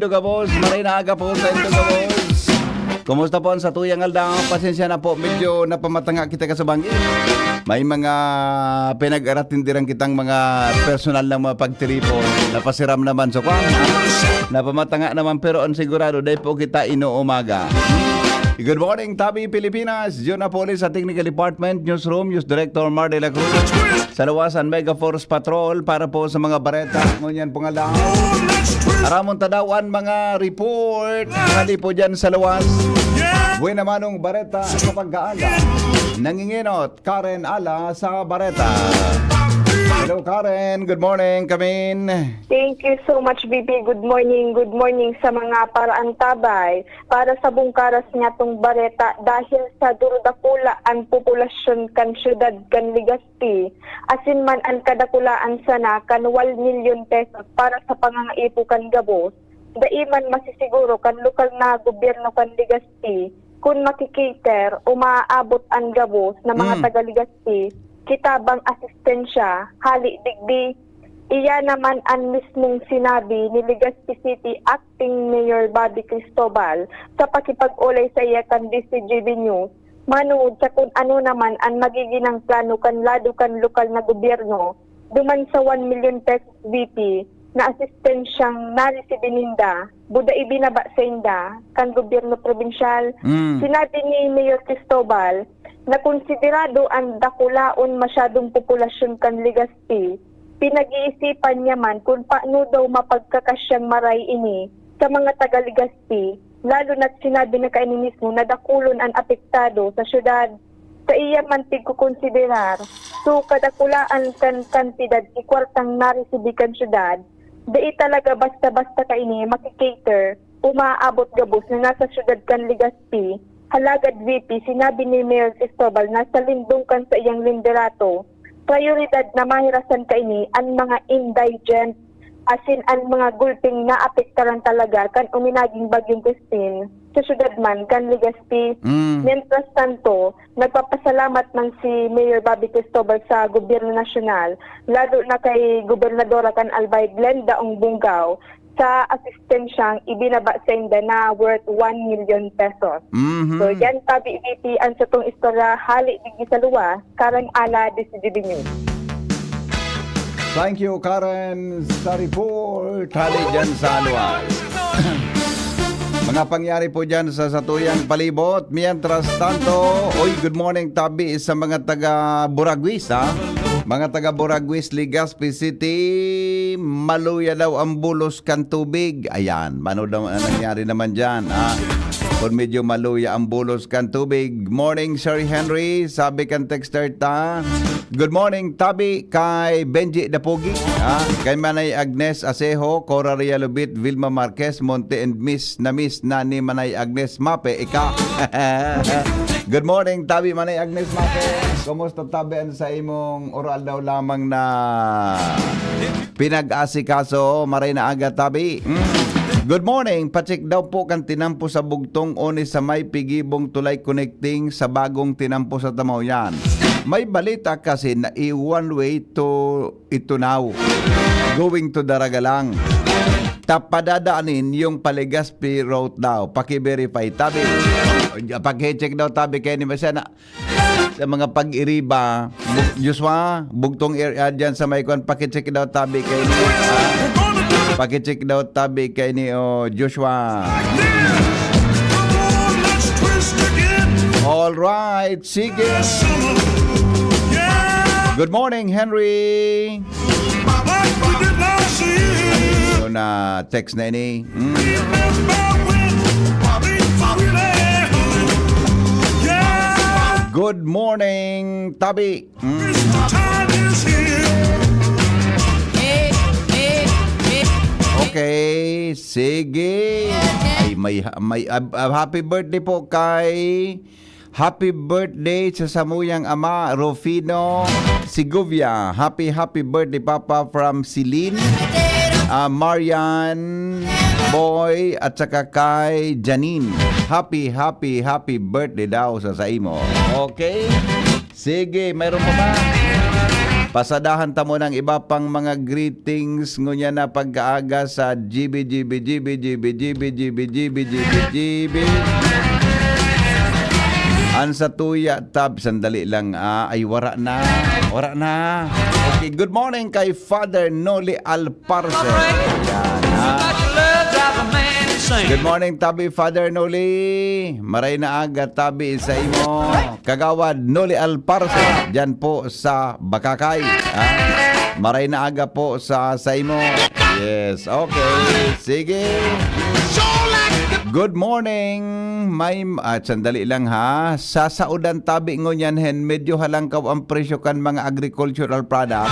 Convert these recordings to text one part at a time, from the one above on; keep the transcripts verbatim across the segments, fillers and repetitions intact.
Tugabos, maray na aga po sa Tugabos. Kumusta po ang satuyang aldaw? Pasensya na po, medyo napamatanga kita kasubanggi. May mga pinag-aratindiran kitang mga personal na mga pagtiripon. Napasiram naman sa kwan. Napamatanga naman, pero ang sigurado, dahil po kita inuumaga. Good morning, Tabi Pilipinas. John Apolis sa Technical Department, Newsroom, News Director Mar de la Cruz. Sa luwasan, Mega Force Patrol para po sa mga bareta. Ngunyan pong aldaw. Aramon ta daw ang mga report. Hali po dyan sa luwas. Buena manong bareta sa pagkaaga. Nanginginot, Karen Ala sa bareta. Hello, Karen. Good morning, Kamin. Thank you so much, B B. Good morning. Good morning sa mga paraantabay. Para sa bungkaras niyatong bareta, dahil sa durudakula an populasyon kan siyudad kan Legazpi, asin man an kadakulaan sana kan wal milyon pesos para sa pangangaipo kan gabos, dai man masisiguro kan lokal na gobyerno kan Legazpi kun makikater o maaabot an gabos na mga Mm. taga Legazpi kita bang asistensya hali digdi. Iya naman an mismong sinabi ni Legazpi City Acting Mayor Bobby Cristobal sa pakipag-olay saiya kan D C G B News manongod sa kun ano naman an magiginang plano kan lado kan lokal na gobyerno duman sa one million pesos V P na asistensyang naresibi ninda, buda ibinaba sainda kan gobyerno probinsyal. Mm. Sinabi ni Mayor Cristobal na konsiderado an dakulaon masyadong populasyon kan Legazpi, pinag-iisipan niya man kun paano daw mapagkakasyang maray ini sa mga taga Legazpi, lalo na't sinabi na kaini mismo na dakulon an apektado sa syudad. Sa iya man pigkokonsiderar, so kadakulaan kan kantidad ki kwartang naresibi kan syudad, dai talaga basta-basta kaini makikater o maaabot gabos na nasa syudad kan Legazpi. Halagad V P, sinabi ni Mayor Cristobal na sa lindong kan saiyang liderato, prayoridad na mahirasan kaini an mga indigent, asin an mga gulping naapektaran talaga kan uminaging Bagyong Christine sa syudad man kan Legazpi. Mm. Mientras tanto, nagpapasalamat man si Mayor Bobby Cristobal sa gobyerno nasyonal, lalo na kay Gobernadora kan Albay, Glenda Ong Bunggaw, sa asistensyang ibinaba sainda na worth one million pesos. Mhm. So, yan, Tabi V P, ang satong istorya, hali digdi sa luwas, Karen Ala, D C G B News. Thank you, Karen, sa report. Hali dyan sa luwas. Mga pangyari po dyan sa satuyang palibot. Mientras tanto, oy, good morning, Tabi, sa mga taga Buraguis, ha? Mga taga Buraguis, Legazpi City, maluya daw ang bulos kan tubig. Ayan, mano daw ang nangyari naman dyan, ha? Kung medyo maluya ang bulos kan tubig. Morning, Sir Henry. Sabi kan texter ta, "Good morning, Tabi, kay Benji Dapugi, ha? Kay Manay Agnes Asejo, Cora Realobit, Vilma Marquez, Monte, and Miss na Miss na ni Manay Agnes Mape, ika." Good morning, Tabi, Manay Agnes Mape. Kumusta, Tabi, an sa imong oral daw lamang na pinag-asikaso? Maray na aga, Tabi. Mm. Good morning. Pacheck daw po kan tinampo sa Bugtong o ni sa may Pigibong Tulay connecting sa bagong tinampo sa Tamaw yan. May balita kasi na i-one way to Itunao, going to Daragalang. Tapadadaanin yung pa-Legazpi route daw. Paki-verify, Tabi. Paki-check daw, Tabi, kay ni Masya na sa mga pag-iriba, Joshua, Bugtong area dyan sa may kwan, paki-check daw, Tabi, kay ni, ah, paki-check daw, Tabi, kay ni, oh, Joshua. All right, sige. Good morning, Henry. So, na text na ini. Mm. Good morning, Tabi. Mm. Okay, sige. Ay, may, may, ah, ah, happy birthday po kay, happy birthday sa samuyang ama, Rufino Segovia. Happy, happy birthday, Papa, from Celine, ah, Marian, Boy, at saka kay Janine. Happy, happy, happy birthday daw sa saimo. Okay? Sige, mayroon pa ba? Pasadahan ta muna ang iba pang mga greetings ngunyan na pagkaaga sa G B, G B, G B, G B, G B, G B, G B, G B, G B. An sa tuya, tab, sandali lang, ah, ay, wara na. Wara na. Okay, good morning kay Father Noli Alparse. Yan, ah. Good morning, tabi, Father Noli. Maray na aga, tabi, sa imo. Kagawad Noli Alparse, dyan po sa Bakakay. Ah, maray na aga po sa, sa imo. Yes, okay. Sige. Good morning. May, ah, sandali lang ha. Sa saudan tabi ngunyan hen, medyo halangkaw ang presyo kan mga agricultural product.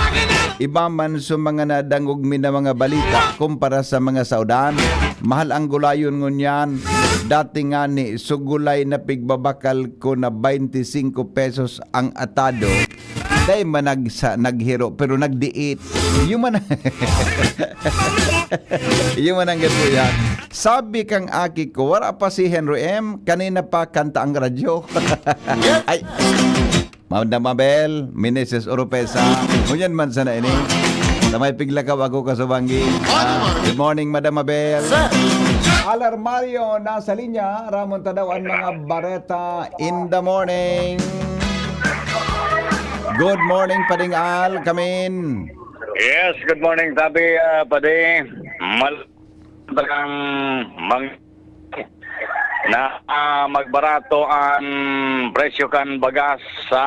Iba man sa mga nadangog mi na mga balita kumpara sa mga saudan. Mahal ang gulayon ngunyan. Dati ngani, sa gulay na pigbabakal ko na twenty-five pesos ang atado. Dai man nagsa-, naghiro, pero nagdiit. Yung man, yung man ang ganito yan. Sabi kang aki ko, wala pa si Henry M. Kanina pa kanta ang radyo. Ay, Madam Mabel, Mineses Oropesa. Ngunyan man sana ini. Sa may piglakaw ako kasubanggi. Ah, good morning, Madam Mabel. Alarmario, nasa linya. Ramon ta daw ang mga bareta in the morning. Good morning, Pading Al, kamin. Yes, good morning, Tabi, ah, Padi. Mal-, talagang mang-, na, ah, magbarato ang presyo kan bagas sa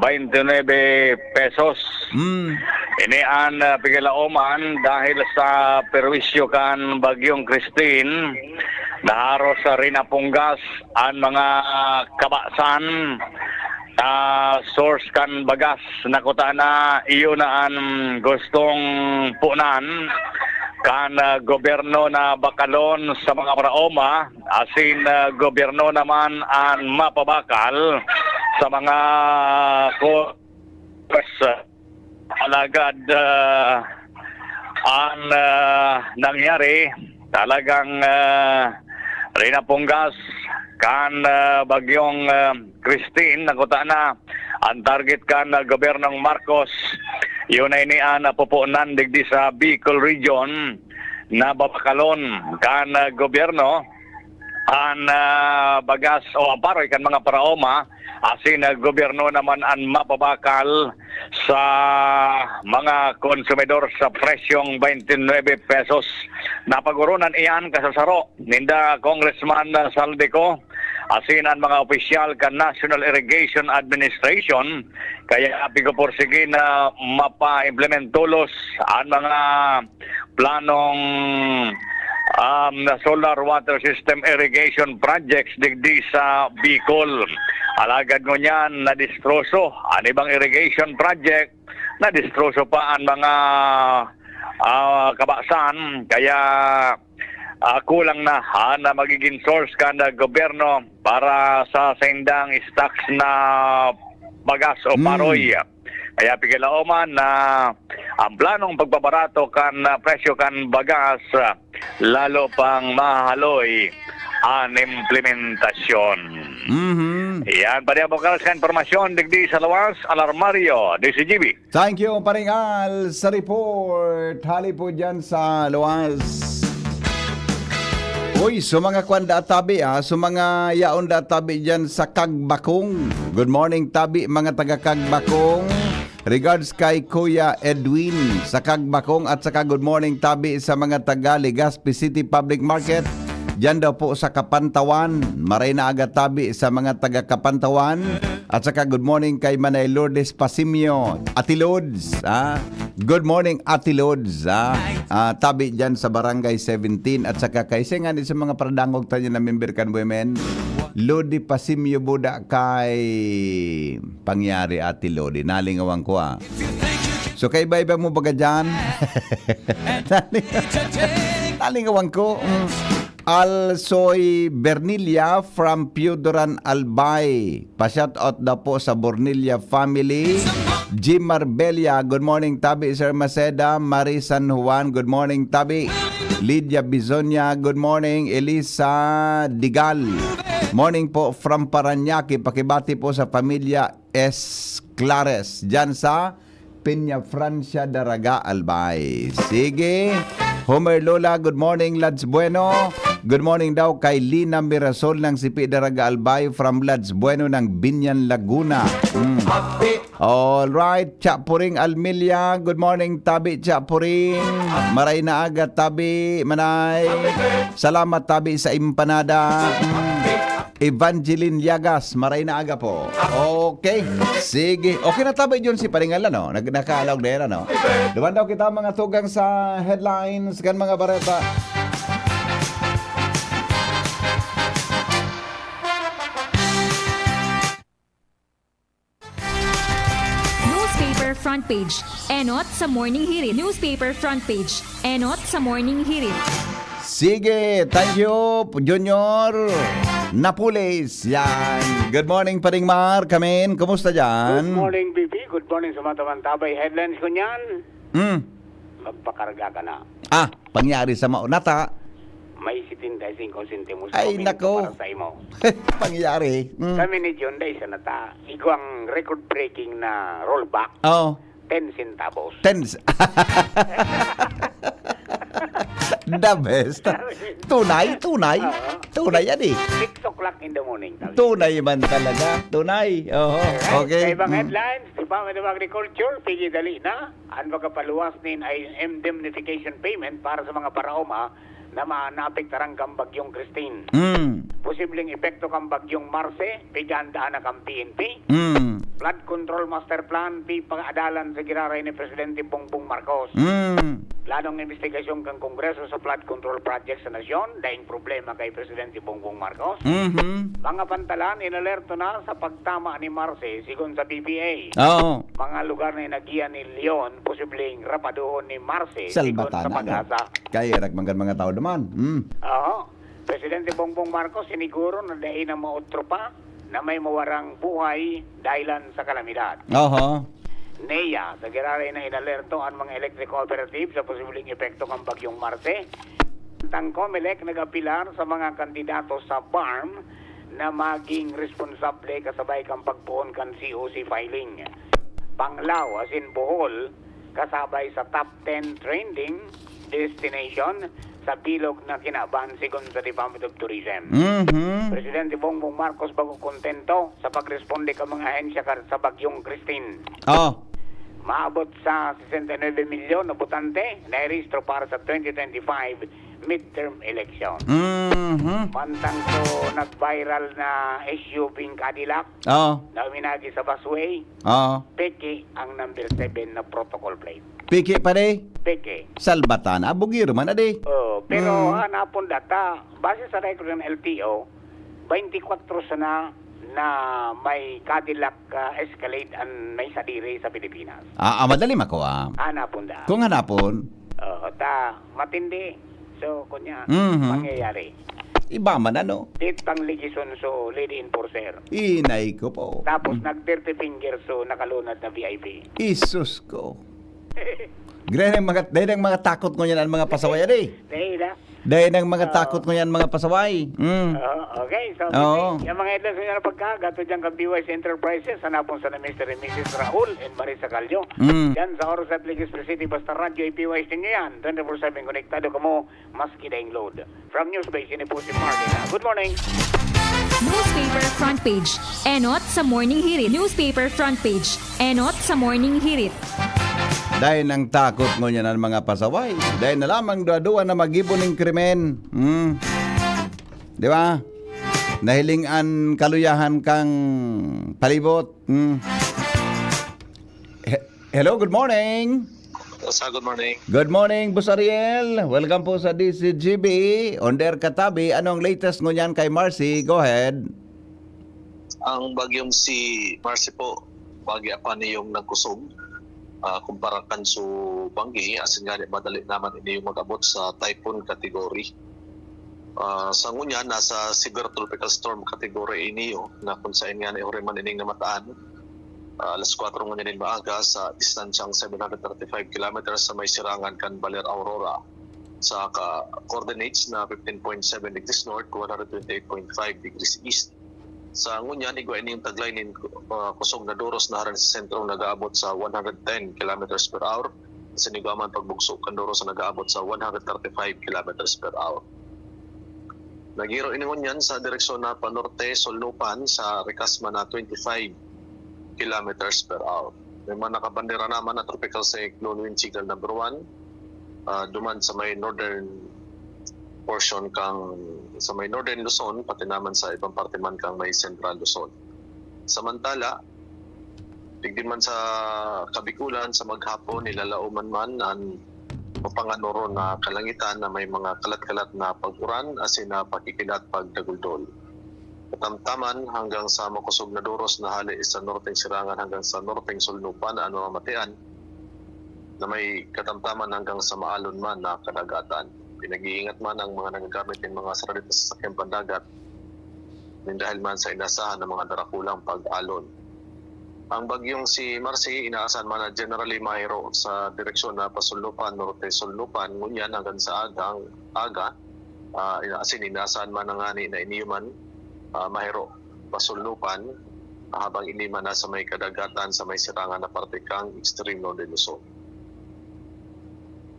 twenty-nine pesos. Hmm. Ini an, ah, pigilaoman dahil sa perwisyo kan Bagyong Christine, naharos sa rinapunggas an mga, ah, kabasan, ah, source kan bagas na kuta na iyo na an gustong punan kan, ah, gobyerno na bakalon sa mga paraoma, asin, ah, gobyerno naman an mapabakal sa mga ko-, Alagad, ah, an, ah, nangyari, talagang, ah, rinapunggas kan, ah, bagyong, ah, Christine, na kuta na an target kan, ah, gobyernong Marcos. Iyo na ini an napupunan digdi sa Bicol Region na babakalon kan, ah, gobyerno an, ah, bagas o an paroy kan mga paraoma, asin, ah, gobyerno naman an mapabakal sa mga konsumidor sa presyong twenty-nine pesos. Napag-oronan iyan kasasaro ninda Congressman, ah, Zaldy Co, asin an mga opisyal kan National Irrigation Administration, kaya pigoporsige na mapa-implement tolos an mga planong, um, na solar water system irrigation projects digdi sa Bicol. Alagad ngunyan, nadistroso an ibang irrigation project, nadistroso pa an mga, ah, kabasan, kaya, ah, kulang na an magiging source kan gobyerno para sa saindang stocks na bagas o Hmm. paroy. Kaya pigilaoman na ang planong pagbabarato kan, ah, presyo kan bagas, ah, lalo pang mahaloy an implementasyon. Mhm. Yan, pwede ang bukas kan impormasyon digdi sa Luwas, Alarmario, D C G B. Thank you, Paring Al, sa report. Hali po dyan sa Luwas. Uy, so mga kwan da tabi, ah, so mga yaon da tabi dyan sa Kagbakong. Good morning, tabi, mga taga Kagbakong. Regards kay Kuya Edwin sa Kagbakong at saka good morning tabi sa mga taga Legazpi City Public Market. Diyan daw po sa Kapantawan. Maray na aga tabi sa mga taga Kapantawan. At saka good morning kay Manay Lourdes Pasimio. Ate Lods, ah. Good morning, Ate Lods, ah. Ah, tabi diyan sa Barangay seventeen. At saka kay Singani sa mga pradangog tayo na member kan women. Lodi Pasimio Buda kay Pangyari, Ate Lodi. Nalingawan ko, ah. So, kaiba-iba mo baga dyan? Nali-, nalingawan ko. Mm. Alsoy Bernilla from Piodoran, Albay. Pa-shout out daw po sa Bornilla family. Jim Marbella, good morning, tabi, Sir Maceda. Marie San Juan, good morning, tabi. Lydia Bizonia, good morning. Elisa Digal, morning po from Parañaque. Pakibati po sa pamilya Esclares, dyan sa Peña Francia Daraga Albay. Sige. Homer Lola, good morning, Lads Bueno. Good morning daw kay Lina Mirasol ng Sipi Daraga Albay from Lads Bueno ng Binyan, Laguna. Mm. All right, Cha Puring Almilia. Good morning, Tabi Cha Puring. Maray na aga, Tabi, manay. Salamat, Tabi, sa empanada. Mm. Evangeline Yagas, maray na aga po. Okay. Sige. Okay na, Tabi John, si Paringalan, no? Nag-, nakalaog na yan, ano? Duman daw kita mga tugang sa headlines kan mga bareta. Newspaper front page. Enot sa Morning Hirit. Newspaper front page. Enot sa Morning Hirit. Sige, thank you, Junior Napulis. Yan. Good morning, Paring Mar. Kamin, kumusta dyan? Good morning, B P. Good morning sa mga tabantabay. Headlines ko niyan. Hmm. Magpakarga ka na. Ah, pangyari sa mao nata. May setenta y cinco centimos Ay, na aumento nako. Para sa imo. Pangyari. Mm. Kami ni John Day sa nata. Igwang record-breaking na rollback. Oh. Ten centavos. Ten s-, the best. Tunay, tunay. Oo. Tunay yan eh. Six o'clock in the morning. Tunay man talaga. Tunay. Oho. Alright. Okay. Sa ibang Mm. headlines, Department of Agriculture, pigi dali na. An pagkapaluwas nin ay indemnification payment para sa mga paraoma na ma-, naapektaran kan Bagyong Christine. Mm. Posibleng epekto kan Bagyong Marse, pighandaan na kan P N P. Mm. Flood Control Master Plan, pipaadalan sa giraray ni Presidente Bongbong Marcos. Mm. Planong imbestigasyon kan Kongreso sa flood control project sa nasyon, daing problema kay Presidente Bongbong Marcos. Mhm. Mga pantalan, inalerto na sa pagtama ni Marse, sigon sa B P A. Oo. Mga lugar na inagihan ni Leon, posibleng rapadohon ni Marse, sigon Salbatan sa na, ano? Pag-asa. Kaya ragmanggan mga tao naman. Mm. Oo. Presidente Bongbong Marcos, siniguro na dai na maotro pa na may mawarang buhay dahilan sa kalamidad. Oho. NEA, sa giraray na inalerto an mga electric cooperative sa posibleng epekto kan Bagyong Marse. Tang Comelec nag-apilar sa mga kandidato sa BARMM na maging responsable kasabay kan pagpoon kan C O C filing. Panglao asin Bohol kasabay sa top ten trending destination sa bilog na kinaban, sigon sa Department of Tourism. Mhm. Presidente Bongbong Marcos bako kontento sa pagresponde kan mga ahensya kar-, sa Bagyong Christine. Oh. Maabot sa sesenta y nuebe milyon na botante na irehistro para sa twenty twenty-five midterm election. Mhm. Mantang so nag-viral na S U V Cadillac Oh. na uminagi sa busway, Oh. peke ang number seven na protocol plate. Peke pa di? Peke. Salbatan. Abugiro man, adi. Oh, pero Mm. hanapon data, base sa record ng L T O, twenty-four sana na may Cadillac, ah, Escalade an may sadiri sa Pilipinas. Ah, ah, madali makuha. Hanapon da. Kung hanapon. Oo, ta, matindi. So, kunya, Mhm. mangyayari. Iba man, ano? Tit pang ligisonso, lady enforcer. Inay ko po. Tapos, Mm. nag-thirty finger, so, nakalunad na V I P. Isus ko. Dahil ang mga, dahil ang mga takot ko yan, ang mga pasaway, ano eh? Dahil, ah. Dahil ang mga Oo. takot ko yan, mga pasaway. Mm. Oo, okay. So, Oo. yung mga headlines nyo na pagkagat, dyan ka B Y C Enterprises, hanapon sa na Mister and Missus Raul and Marisa Callo. Mm. Yan sa Oros at Legazpi City, basta radyo, i-P Y S ninyo yan. Twenty-four seven konektado kamo, maski daing load. From Newsbase, ini po si Martin. Good morning. Newspaper front page. Enot sa Morning Hirit. Newspaper front page. Enot sa Morning Hirit. Dahil nang takot ngunyan ang mga pasaway. Dahil na lamang duwa-duwa na magibo ning krimen. Hmm. Di ba? Nahiling an kaluyahan kang palibot. Hmm. He-, hello, good morning. Sa good morning. Good morning, Boss Ariel. Welcome po sa D C G B. On the air katabi. Anong latest ngunyan kay Marcy? Go ahead. Ang bagyong si Marcy po, bagi pa niyong nagkusog, ah, kumpara kan su banggi, asin ngani madali naman ini yung mag-abot sa typhoon category. Ah, sa ngunyan, nasa severe tropical storm category ini, na kung saan ngani huri man ining namataan, ah, alas kwatro ngunyan nin maaga sa distansyang seven hundred thirty-five kilometers sa may sirangan kan Baler Aurora. Sa ka-, coordinates na fifteen point seven degrees north, one hundred twenty-eight point five degrees east. Sa ngunyan, igwa ining taglay nin, ah, kusog na duros na haring sa sentro nag-aabot sa one hundred ten kilometers per hour. Sa igwa man pagbugso kan duros na nag-aabot sa one hundred thirty-five kilometers per hour. Nagiro ini ngunyan sa direksyon na panorte, Solnupan, sa rikas man na twenty-five kilometers per hour. May mga nakabandera naman na tropical cyclone wind signal number one, ah, duman sa may northern portion kang, sa may northern Luzon, pati naman sa ibang parte man kang may central Luzon. Samantala, digdi man sa Kabikulan, sa maghapon, nilalaoman man an mapanganoro na kalangitan na may mga kalat-kalat na pag-uran asin na pakikilat pagdaguldol. Katamtaman hanggang sa makusog na duros na hali sa norteng Sirangan hanggang sa norteng Solnupan an mamamatean, na may katamtaman hanggang sa maalon man na kadagatan. Pinag-iingat man ang mga nagagamit nin mga sarili na sasakyang pandagat nin dahil man sa inasahan na mga darakulang pag-alon. Ang bagyong si Marcy, inaasahan man na generally mahiro sa direksyon na pasulnupan, norte-sulnupan, ngunyan hanggang sa agang, aga, ah, ina-, asin inaasahan man na ngani na iniyo man, ah, mahiro pasulnupan, ah, habang ini man nasa may kadagatan sa may Sirangan na parte kang extreme northern Luzon.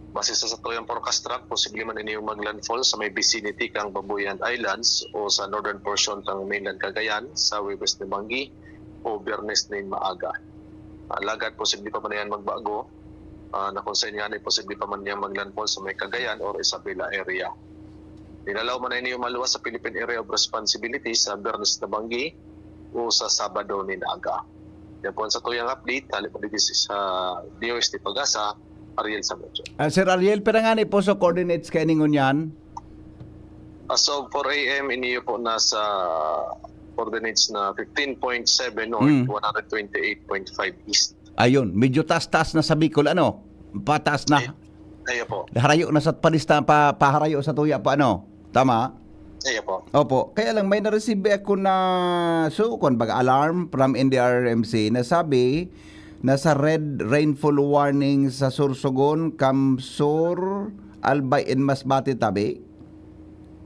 Base sa satuyang forecast track, posible man ini yung mag-landfall sa may vicinity kang Babuyan Islands o sa northern portion kang mainland Cagayan sa Huwebes nin banggi o Biyernes nin maaga. Alagad posible pa man yan magbago, ah, na kung saan nga posible pa man niyang mag-landfall sa may Cagayan or Isabela area. Nilalaw man na ini yung maluwas sa Philippine Area of Responsibility sa Biyernes na banggi o sa Sabado nin aga. Yan po ang satuyang update. Hali po dito sa D O S T Pag-asa, Ariel Samudio. Ah, Sir Ariel, pira nga ni po sa coordinates kay ningon yan? As of four a.m., iniyo po nasa coordinates na fifteen point seven north, Mm. one hundred twenty-eight point five east. Ayun, medyo taas-taas na sa Bicol, ano? Pataas na. Ayo po. Harayo na sa palista, pa, paharayo sa tuya pa, ano? Tama? Ayo po. Opo. Kaya lang, may na-receive ako na, so, kung baga alarm from N D R R M C na sabi na sa red rainfall warning sa Sorsogon, Camsor, Albay, and Masbate, tabi?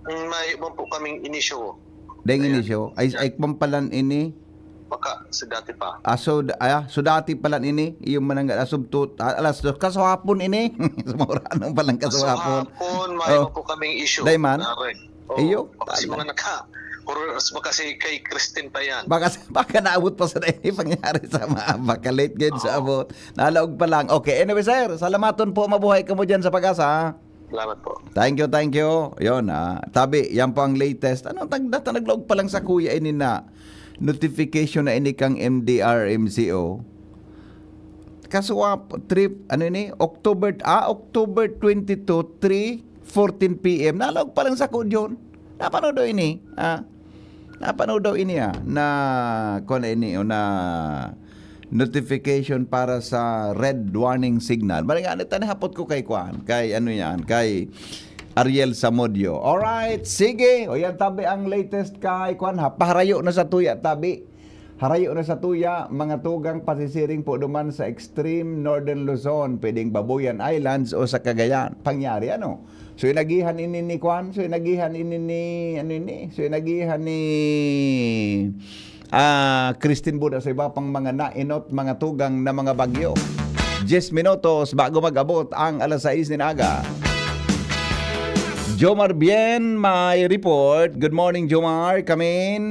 Mm, may iba po kaming inisyu. Deng Ayan. inisyu? Ay, ay, kung palan ini? Baka sa dati pa. Ah, so, d- ah, so dati palan ini, yung manang alas dos, ah, alas dos, kaswapon ini. Sumura, anong palang kaswapon? Kaswapon, may Oh. iba po kaming issue. Dai man? Pare. Oh, Iyo, baka si tala. mga naka, or baka si kay Christine pa yan. Baka, baka naabot pa sa dahil pangyari sa mga baka late game sa Oo. abot. Nalaog pa lang. Okay, anyway sir, salamaton po. Mabuhay ka mo dyan sa Pag-asa. Ha? Salamat po. Thank you, thank you. Yun, ah. Tabi, yan po ang latest. Ano, tag data naglaog pa lang sa kuya ini na notification na ini kang M D R M C O. Kaswap, trip, ano ini? October, ah, October twenty-two, three fourteen P M. Nalaog pa lang sa kuya yun. Napanood daw ini, ah. Napanood daw ini, ah, na, kung na ini, o na notification para sa red warning signal. Maring ano, tani hapot ko kay Kwan, kay ano yan, kay Ariel Samudio. Alright, sige. O yan, tabi ang latest kay Kwan, ha. Paharayo na sa tuya, tabi. Harayo na sa tuya, mga tugang pasisiring po duman sa extreme northern Luzon, pwedeng Babuyan Islands o sa Cagayan. Pangyari, ano? So, inagihan ini ni Kwan, so, inagihan ini ni, ano ini? So, inagihan ni ah, Christine Buda sa iba pang mga nainot, mga tugang na mga bagyo. Diyes minutos bago mag-abot ang alas sais nin aga. Jomar Bien, may report. Good morning, Jomar. Come in.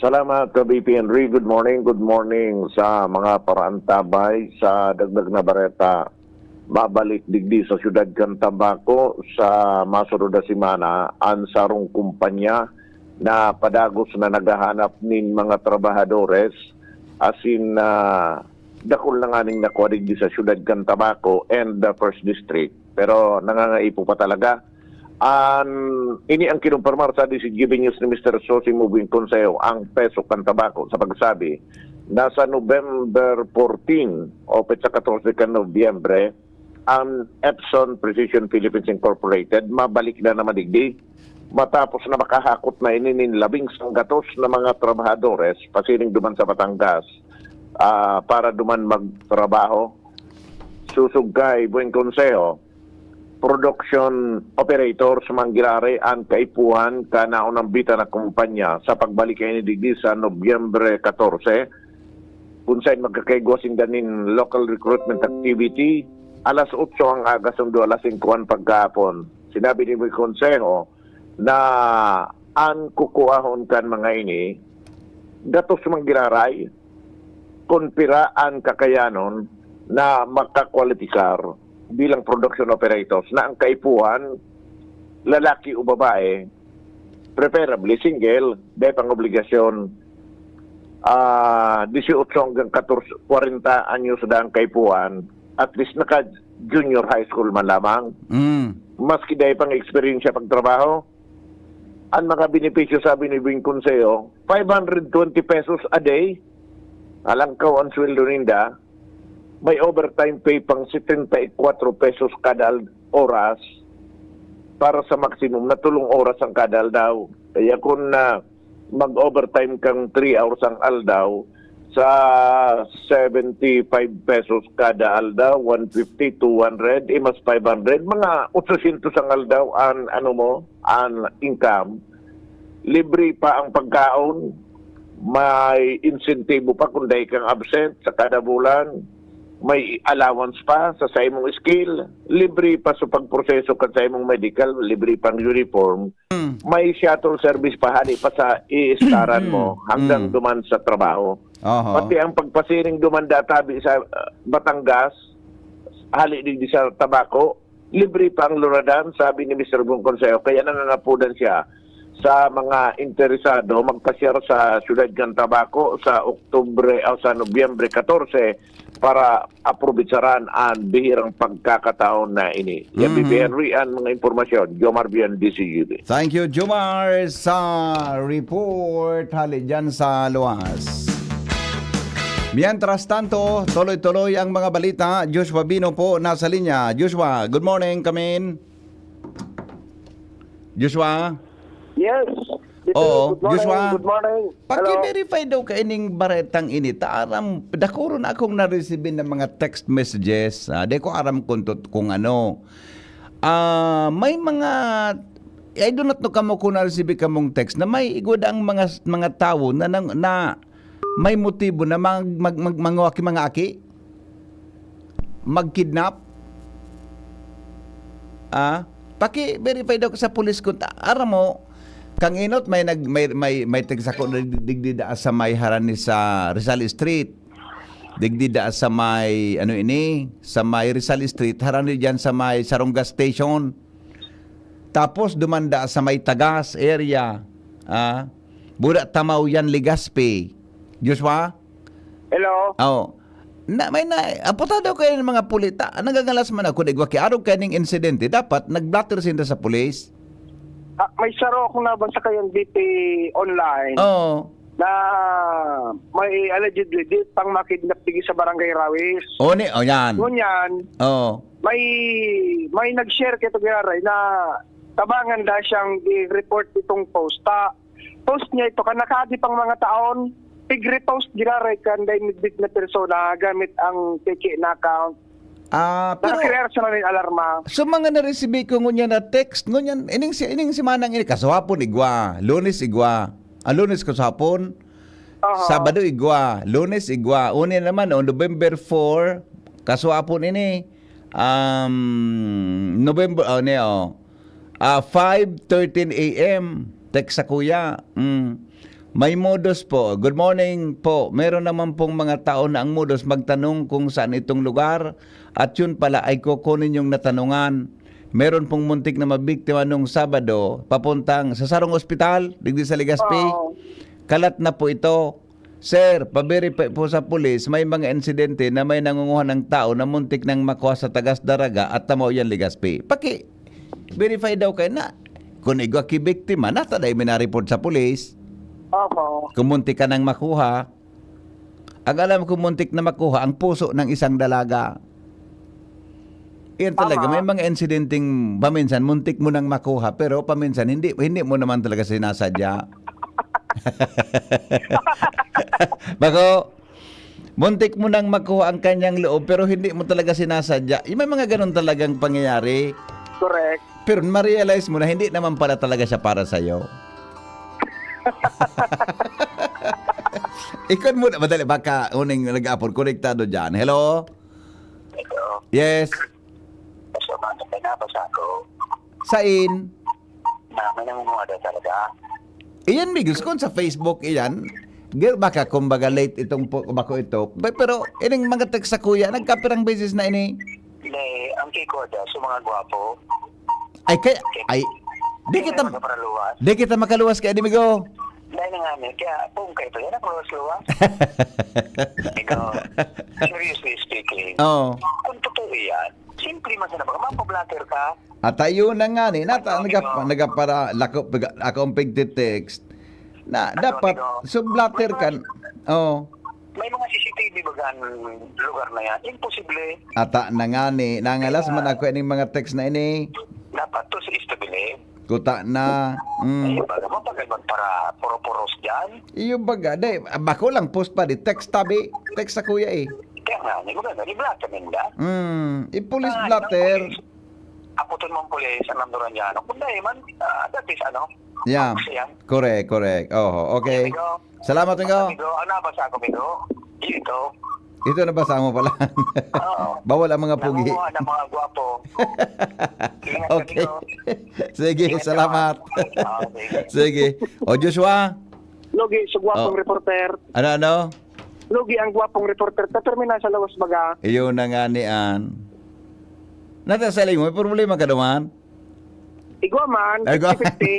Salamat, Ka B P Henry. Good morning, good morning sa mga paraantabay sa dagdag na bareta. Mabalik digdi sa siyudad kan Tabaco sa masunod na semana an sarong kumpanya na padagos na naghahanap nin mga trabahadores, asin, ah, dakul na nganing nakua digdi sa siyudad kan Tabaco and the First District. Pero nangangaipo pa talaga. An, ini ang kinumpirmar sa D Z G B News ni Mister Sosimo Buenconsejo, ang PESO kan Tabaco, sa pagsabi na sa November fourteen o petsa katorse kan Nobyembre, ang Epson Precision Philippines Incorporated mabalik na naman digdi matapos na makahakot na ini nin labing sanggatos na mga trabahadores pasiring duman sa Batangas, ah, para duman magtrabaho. Susog kay Buenconsejo, production operators man giraray an kaipuhan kan naunang bitan na kumpanya sa pagbalik kaini digdi sa Nobyembre katorse, kun saen magkakaigwa sinda nin local recruitment activity alas otso ang aga, sundo alas singko an pagkahapon. Sinabi ni Boy Consejo na an kukuahon kan mga ini gatos man giraray kun pira an kakayanon na makakwalipikar bilang production operators na ang kaipuhan, lalaki o babae, preferably single, dai pang obligasyon, ah, dieciocho hanggang katorse, kwarenta anyos na ang kaipuhan, at least naka-junior high school man lamang. Mm. Maski dai pang eksperyensya pagtrabaho, ang mga benepisyo, sabi ni Bing Consejo, five hundred twenty pesos a day, alangkaw ang sweldo ninda, may overtime pay pang setenta y cuatro pesos kada al-, oras para sa maximum na tolong oras ang kada aldaw. Kaya kung, ah, mag-overtime kang three hours ang aldaw, sa seventy-five pesos kada aldaw, one fifty, two hundred, eh, mas five hundred, mga otsosyento ang aldaw an, ano mo, an income. Libre pa ang pagkaon, may insentibo pa kung dai kang absent sa kada bulan, may allowance pa sa saimong skill, libre pa sa pagproseso kan saimong medical, libre pang uniform, Mm. may shuttle service pa hali pa sa iistaran mo Mm. hanggang Mm. duman sa trabaho. Oho. Pati ang pagpasiring duman databi sa, ah, Batangas, hali digdi sa Tabaco, libre pa ang luradan, sabi ni Mister Bong Consejo. Kaya nangangapudan siya sa mga interesado magpasyar sa siyudad kan Tabaco sa Oktubre o sa Nobyembre katorse para aprobetsaran an bihirang pagkakataon na ini. Yan, Mhm. B P Henry, an mga impormasyon. Jomar Bian, D C G B. Thank you, Jomar, sa report hali dyan sa luwas. Mientras tanto, tuloy-tuloy ang mga balita. Joshua Bino po nasa linya. Joshua, good morning, come in. Joshua? Yes. Dito, Oo, good morning, Joshua. Good morning. Hello. Paki-verify daw kaining baretang ini. Ta aram, dakoro na akong naresibi ng mga text messages. Ah, di ko aram kung tot-, kung ano. Ah, may mga, I do not know kamo kung naresibi kamong text na may igwa daang mga, mga tawo na, na, na may motibo na mag-, mag-, mag-, manguha ki mga aki? Magkidnap? Ah, paki-verify daw sa pulis kung ta-, aram mo, kang inot may nag-, may, may, may text ako na dig-, digdi daa sa may harani sa Rizal Street. Digdi daa sa may, ano ini, sa may Rizal Street, harani diyan sa may sarong gas station. Tapos duman daa sa may Tagas area. Ah, Buda Tamaw yan, Legazpi. Joshua? Hello? Oh. Na, may na, apuntado kayo ng mga pulita. Nagagangalas man ako, nagwakiarog kayo ng insidente. Dapat, nag-blotter sinda sa pulis. Ah, may saro akong nabasa kayong B P online Oo. na may allegedly di pang makidnap digi sa Barangay Rawis. O, ni, o, yan. Ngunyan, Oo. may, may nag-share kay Pagiraray na tabangan da siyang i-report itong post. Ta, post niya ito, kan nakaagi pang mga taon, pig-repost giraray kan dai midbid na persona gamit ang peke na account. Ah, pero Nakakrear siya na rin alarma. So, mga naresibi ko ngunyan na text, ngunyan, ining si-, ining semana ini, kasuhapon igwa, Lunes igwa. Ah, Lunes kasuhapon, Aha. Sabado igwa, Lunes igwa. Uni naman, o, November four, kasuhapon ini, um, November, oh, ni, oh. Ah, five thirteen A M, text sa kuya. Mm. May modus po. Good morning po. Meron naman pong mga tao na ang modus magtanong kung saan itong lugar at yun pala ay kukunin yung natanungan. Meron pong muntik na mabiktima nung Sabado papuntang sa sarong ospital, digdi sa Legazpi. Oo. Kalat na po ito. Sir, pa-verify po sa pulis, may mga insidente na may nangunguha ng tao na muntik nang makuha sa Tagas Daraga at Tamaw yan, Legazpi. Paki-verify daw kayo na kung igwa ki biktima, nata dai minareport sa pulis. Opo. Kung muntik ka nang makuha, ang alam ko muntik na makuha, ang puso ng isang dalaga. Yan talaga, Tama. may mga insidenteng paminsan muntik mo nang makuha, pero paminsan hindi, hindi mo naman talaga sinasadya. Bako, muntik mo nang makuha ang kanyang loob, pero hindi mo talaga sinasadya. Yung may mga ganun talagang pangyayari. Correct. Pero ma-realize mo na hindi naman pala talaga siya para sa'yo. Ikon mo na, madali, baka uning nag-aapon, konektado dyan. Hello? Ito, Yes? sa mga pinabasa ko, Sain? na may nangunguha daw talaga. Iyan, Migos, kung sa Facebook, iyan. Gir baka, kumbaga, late itong po, bako ito. Pe- Pero, ining mga text sa kuya, nagkapirang beses na ini. Hindi, ang kiko daw sa mga gwapo, Ay, kaya, ay, di kita, magparaluwas. di kita makaluwas kay Adimigo. Dahil na nga, kaya kung kayo ito, yan ang luwas-luwas. Ikaw, seriously speaking, Oh. kung totoo yan, simple man sana, baka mapablatter ka, At ayun na nga ni, nata, Ano, nagap, ano? nagapara, lako, pag, ako ang pagte-text. Na, dapat, ano? So, blatter ka. Oh. May mga C C T V ba ang lugar na yan? Imposible. Ata na nga ni, nangalas man ako ining mga text na ini. Dapat to is to believe. Kuta na. Mm. Ayun ba, mapagal magpara puro-puros dyan? Iyo baga, day, bako lang post pa di text tabi. Text sa kuya eh. Kaya nga, hindi maganda. Di blatter ninda. Mm, ipulis Ah, blatter. Aputon mong pulis ang nanduran niya. Ano? Kung dahil man, ah, that is ano, Yeah. siya. Correct, correct. Oho, okay. Amigo, Salamat, Ingo. amigo, ang nabasa ko, amigo. Ito. Ito nabasa mo pala. Oo. Bawal ang mga pugi. Nangunguha ng mga gwapo. Ingat, Okay. amigo. Sige, Ingat, salamat. amigo. Oo, sige. Sige. O Joshua, Lugi sa gwapong Oh. reporter. Ano, ano? Lugi ang gwapong reporter. Taterminal sa lawas baga. Iyon na nga ni Ann. Nata sa mo, may problema ka naman? Igwa man, Ay, igwa. fifty-fifty.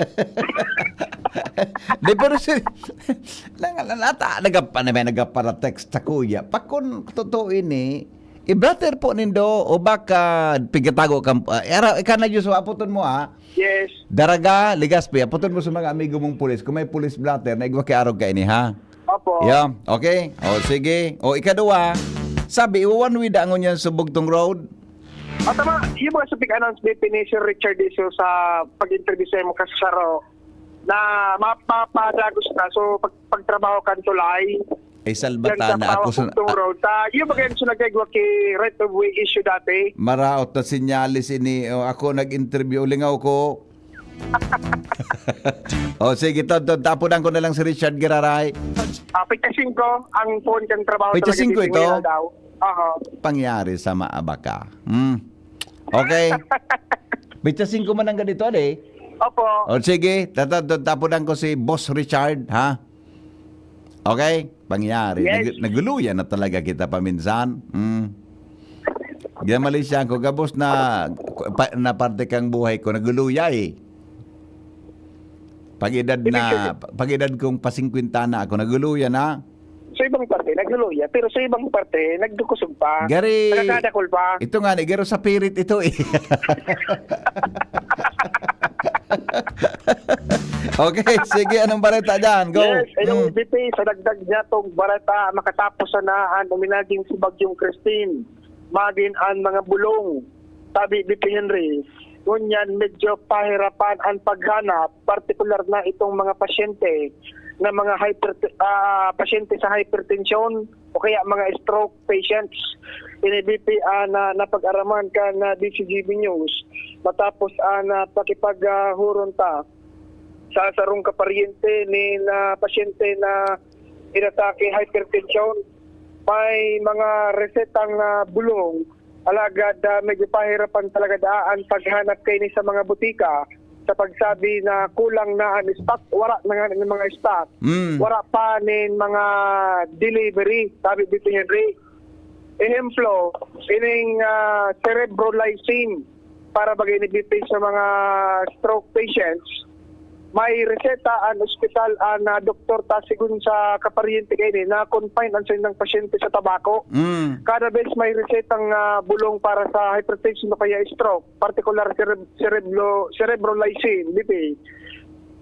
Di, pero si, nang, nata, nagapa, na may nagapara-text sa kuya. Pakon, totoo ini, i-brother po nindo, o baka pigatago kang, uh, era, ika na Diyos, aputon mo, ah. Yes. Daraga, Legazpi, aputon mo sa mga amigo mong pulis. Kung may pulis blotter, na igwa kay arog ka ini, ha? Opo. Yeah, okay. O, sige. O, ikaduwa, sabi, iwa one way da ngunyan sa Bugtong Road. O tama, yung mga sa pig-announce ni Sir Richard Iso sa pag-interview sa mga kasaro na mapapadagos na. So, pag, pagtrabaho kan tulay, Ay, yan salbata sa na ako sa... Bugtong Road. Ta, yung mga sa nag-igwa ki right of way issue dati. Maraot na sinyalis ini. O, ako nag-interview, lingaw ko. O, sige, to, to, tapunan ko na lang si Richard Giraray. Ah, pagka singko, ang phone kan trabaho Pagka talaga singko dito, ito? Wala daw. Aha. Pangyari sa maabaka. Hmm. Okay. Bitsa singko man ang ganito, ali. Opo. O, sige, tata-, tatapunan ko si Boss Richard, ha? Okay? Pangyari. Yes. Nag- naguluyan na talaga kita paminsan. Hmm. Di mali siya. Kung gabos na, pa, na parte kang buhay ko, naguluya eh. Pag edad na, pag edad kong pa-singkwenta na ako, naguluya na. Sa ibang parte, nagluluya. Pero sa ibang parte, nagdukusog pa. Gary. Nagkakadakol pa. Ito nga, ni Garo sa pirit ito eh. Okay, sige, anong bareta dyan? Go. Yes, hello, Mm. B P, sa dagdag niya tong bareta, makatapos sana an uminaging si Bagyong Christine. Magin an mga bulong. Sabi, B P Henry, ngunyan medyo pahirapan ang paghanap, partikular na itong mga pasyente na mga hyper, ah, pasyente sa hypertension o kaya mga stroke patients. Ini B P, ah, na napag-araman kan D C G B News matapos, ah, na pakipaghuron ta sa sarong kaparyente ni na pasyente na inatake hypertension. May mga resetang, ah, bulong, alagad, ah, medyo pahirapan talaga daan paghanap kaini sa mga butika sa pagsabi na kulang na ang stock, wala na nga ng mga stock. Mm. Wala pa nin mga delivery, sabi dito Henry. Ehemplo, ining, ah, cerebrolizine para bagay ni B P sa mga stroke patients. May reseta ang ospital, ang, ah, doktor ta, sigon sa kaparyente kaini, na confine ang saindang pasyente sa tabako. Mm. Kada bes may resetang, ah, bulong para sa hypertension o kaya stroke, partikular cerebro, cerebrolizine, B P.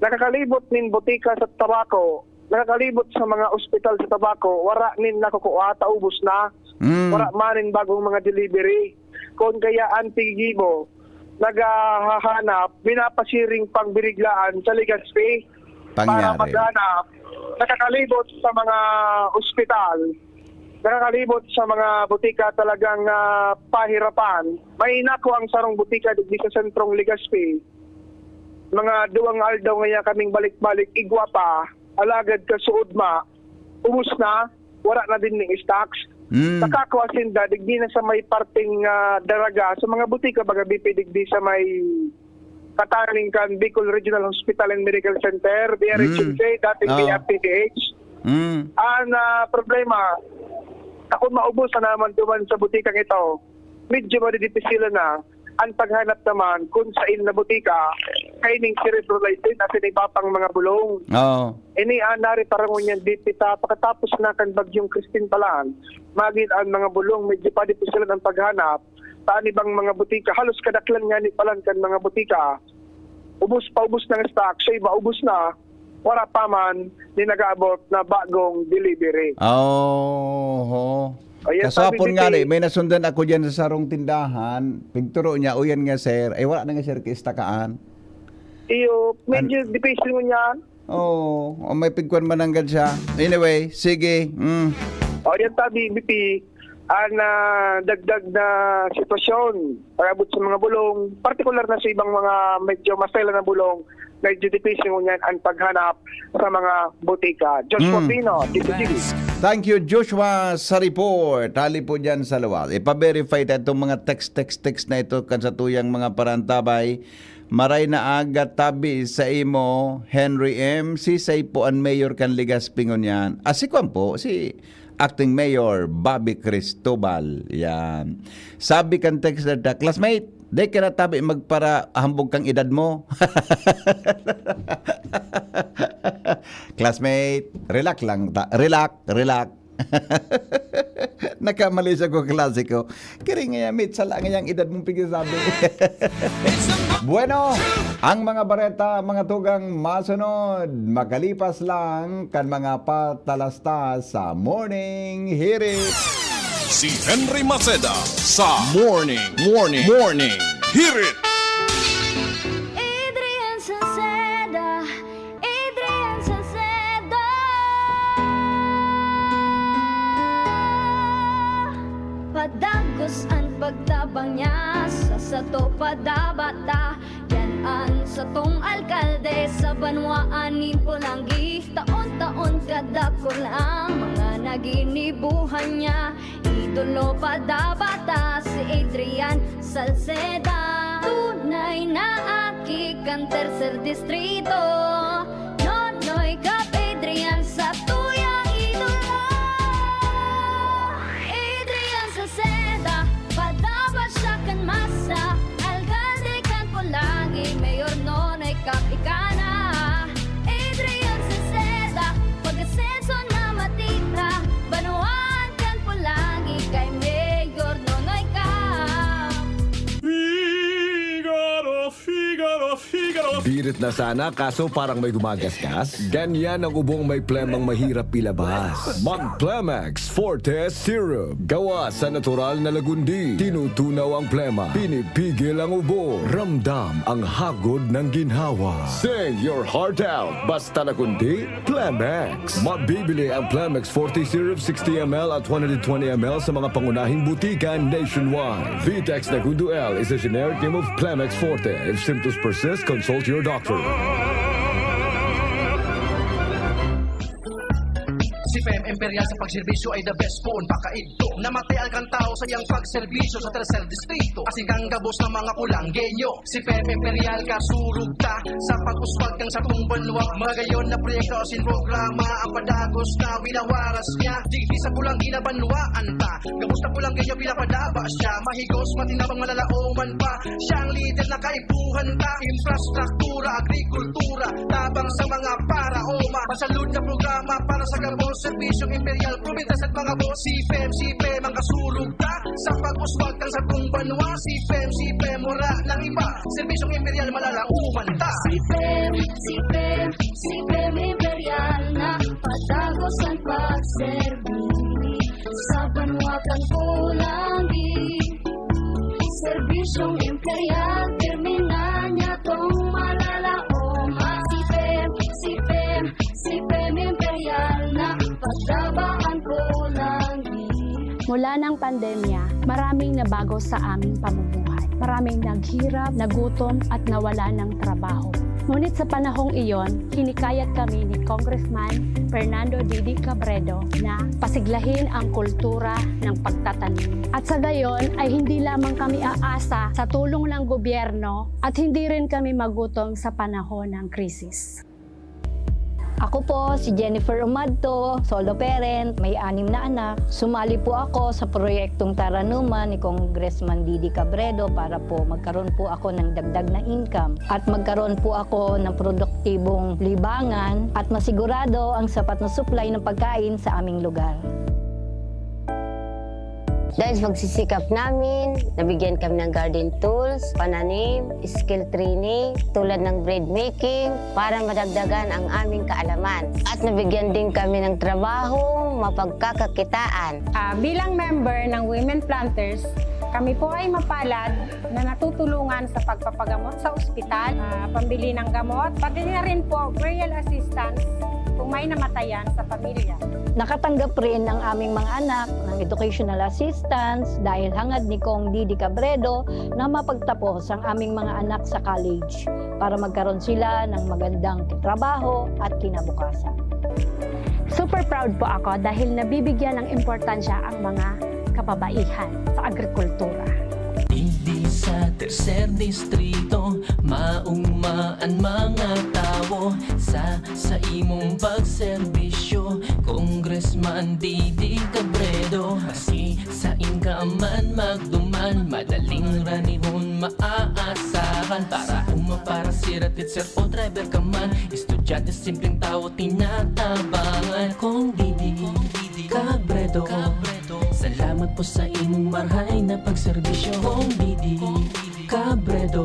Nakakalibot nin botika sa tabako, nakakalibot sa mga ospital sa tabako, wara nin nakukuha, ta ubos na. Mm. Wara man nin bagong mga delivery. Kung kaya ang tigibo, naghahanap, minapasiring pang biriglaan sa Legazpi para Pangyari. maghanap, nakakalibot sa mga ospital. Nakakalibot sa mga butika talagang, ah, pahirapan. May nako ang sarong butika digdi sa sentrong Legazpi. Mga duwang aldaw ngaya kaming balik-balik, igwa pa, alagad kasuod ma, ubos na, wala na din ning stocks. Mm. Nakakwa sinda, digdi na sa may parteng, ah, Daraga, sa mga butika, baga B P, digdi sa may kataning kan Bicol Regional Hospital and Medical Center, B R H M C, Mm. dating Oo. B R T T H. Mm. Ang, ah, problema, ako maubos na naman duman sa butikang ito. Medyo madidipisilan na ang paghanap naman kung sain na butika, kaining cerebrolide din at iba pang mga bulong. Oo. Ini ang nari parangon yan, dipita, pakatapos na kan Bagyong Christine palan, magin ang mga bulong, medyo padipisilan ang paghanap. Sa anibang mga butika, halos kadaklan nga ni palan kan mga butika. Ubos pa, ubos ng stock, sa iba, ubos na. Wala pa man, di nag-aabot na bagong delivery. Oho. Ayan, Kaso sabi hapon ni nga Pete. ni, may nasundan ako dyan sa sarong tindahan. Pigturo niya, "Uyan nga, sir." Ay, wala na nga, sir, kaistakaan. Iyo, medyo An- difícil mo niyan. Oo, o may pigkuan man nanggad siya. Anyway, sige. Mm. O, yan tabi, B P, ang, ah, dagdag na sitwasyon pag-abot sa mga bulong, partikular na sa ibang mga medyo masela na bulong, medyo difícil ngunyan ang paghanap sa mga butika. Joshua Mm. Pino, D P G B. Thank you, Joshua, sa report. Hali po dyan sa luwas. Ipa-verify ta itong mga text, text, text na ito kan sa tuyang mga parantabay. Maray na aga tabi sa imo, Henry M. Si Saipo an mayor kan Legazpi ngunyan. Ah, si kwan po, si Acting Mayor Bobby Cristobal. Yan. Sabi kan texter ta, "Classmate, di ka na tabi magpara hambog kang edad mo." Classmate, relax lang ta. Relax, relax. Nagkamali siya ko, klase ko. Kiri nga yan, mate, sala nga yang edad mong pigsasabi. Bueno, ang mga bareta, mga tugang masunod, makalipas lang kan mga patalastas sa Morning Hirit. Si Henry Maceda sa Morning, Morning, Morning Hirit. Adrian Salceda, Adrian Salcedo. Padagos an pagtabang niya sa sato padabata. Yan an satong alkalde sa banwaan nin Polangui. Taon-taon kadakul ang mga naginibuhan niya. Idolo padabata si Adrian Salceda. Tunay na aki kan Tercer Distrito. Nonoy Cap Adrian sa tuyang idolo. Adrian Salceda, padabata siya kan masa. Alkalde kan Polangui, Mayor Nonoy Cap ika na. Adrian Salceda, pag-asenso na matita. Banwaan kan Polangui kay Mayor Nonoy Cap. Figaro, Figaro, Figaro. Birit na sana, kaso parang may gumagasgas. Ganyan ang ubong may plemang mahirap ilabas. Mag Plemex Forte Syrup. Gawa sa natural na lagundi. Tinutunaw ang plema. Pinipigil ang ubo. Ramdam ang hagod ng ginhawa. Sing your heart out. Basta lagundi, Plemex. Mabibili ang Plemex Forte Syrup sixty M L at one hundred twenty M L sa mga pangunahing butika nationwide. Vitex Nagundo L is a generic name of Plemex Forte. If symptoms persist, consult your doctor. Si P M Imperial sa pagserbisyo ay the best poon pakaidto. Namatay ang kantao sa iyang pagserbisyo sa Tercer Distrito. Asin kang gabos ng mga Polanggueño. Si P M Imperial kasurog ta sa pag-uswag kan satong banwa. Magayon na proyekto asin programa ang padagos na winawaras niya. Digdi sa Polangui na banwaan ta. Gabos na Polanggueño pinapadaba siya. Mahigos, matinabang, malalaoman pa. Siya ang lider na kaipuhan ta. Infrastruktura, agrikultura, tabang sa mga paraoma. Masalud na programa para sa gabos, serbisyong imperial, probinsya sa mga boss. Si P M, si P M ang kasurog ta sa pag-uswag kan satong banwa. Si P M, si P M, wala nang iba. Serbisyong imperial, malalaoman ta. Si P M, si P M, si P M Imperial na padagos ang pagserbi sa banwa kan Polangui. Serbisyong imperial, terminal niya tong malalaoman. Si P M, si P M, si P M Imperial na pagdabaan ko lang. Mula ng pandemya, maraming nabago sa aming pamumuhay. Maraming naghirap, nagutom, at nawala ng trabaho. Ngunit sa panahong iyon, hinikayat kami ni Congressman Fernando Didi Cabredo na pasiglahin ang kultura ng pagtatanim. At sa gayon ay hindi lamang kami aasa sa tulong ng gobyerno at hindi rin kami magutom sa panahon ng krisis. Ako po si Jennifer Umadto, solo parent, may anim na anak. Sumali po ako sa proyektong Taranuman ni Congressman Didi Cabredo para po magkaroon po ako ng dagdag na income at magkaroon po ako ng produktibong libangan at masigurado ang sapat na supply ng pagkain sa aming lugar. Dahil sa pagsisikap namin, nabigyan kami ng garden tools, pananim, skill training, tulad ng bread making, para madagdagan ang aming kaalaman. At nabigyan din kami ng trabaho, mapagkakakitaan. Ah, bilang member ng Women Planters, kami po ay mapalad na natutulungan sa pagpapagamot sa ospital, ah, pambili ng gamot, pati na rin po burial assistance kung may namatayan sa pamilya. Nakatanggap rin ang aming mga anak ng educational assistance dahil hangad ni Cong Didi Cabredo na mapagtapos ang aming mga anak sa college para magkaroon sila ng magandang trabaho at kinabukasan. Super proud po ako dahil nabibigyan ng importansya ang mga kababaihan sa agrikultura. Digdi sa tercer distrito, mauma an mga tawo sa sa imong pagserbisyo, Congressman Didi Cabredo. Maski sain ka man magduman, madaling ranihon maaasahan. Para uma, para sira, teacher o driver ka man, estudyante, simpleng tawo, tinatabangan. Cong Didi Cabredo, salamat po sa imong marhay na pagserbisyo. Cong Didi Cabredo,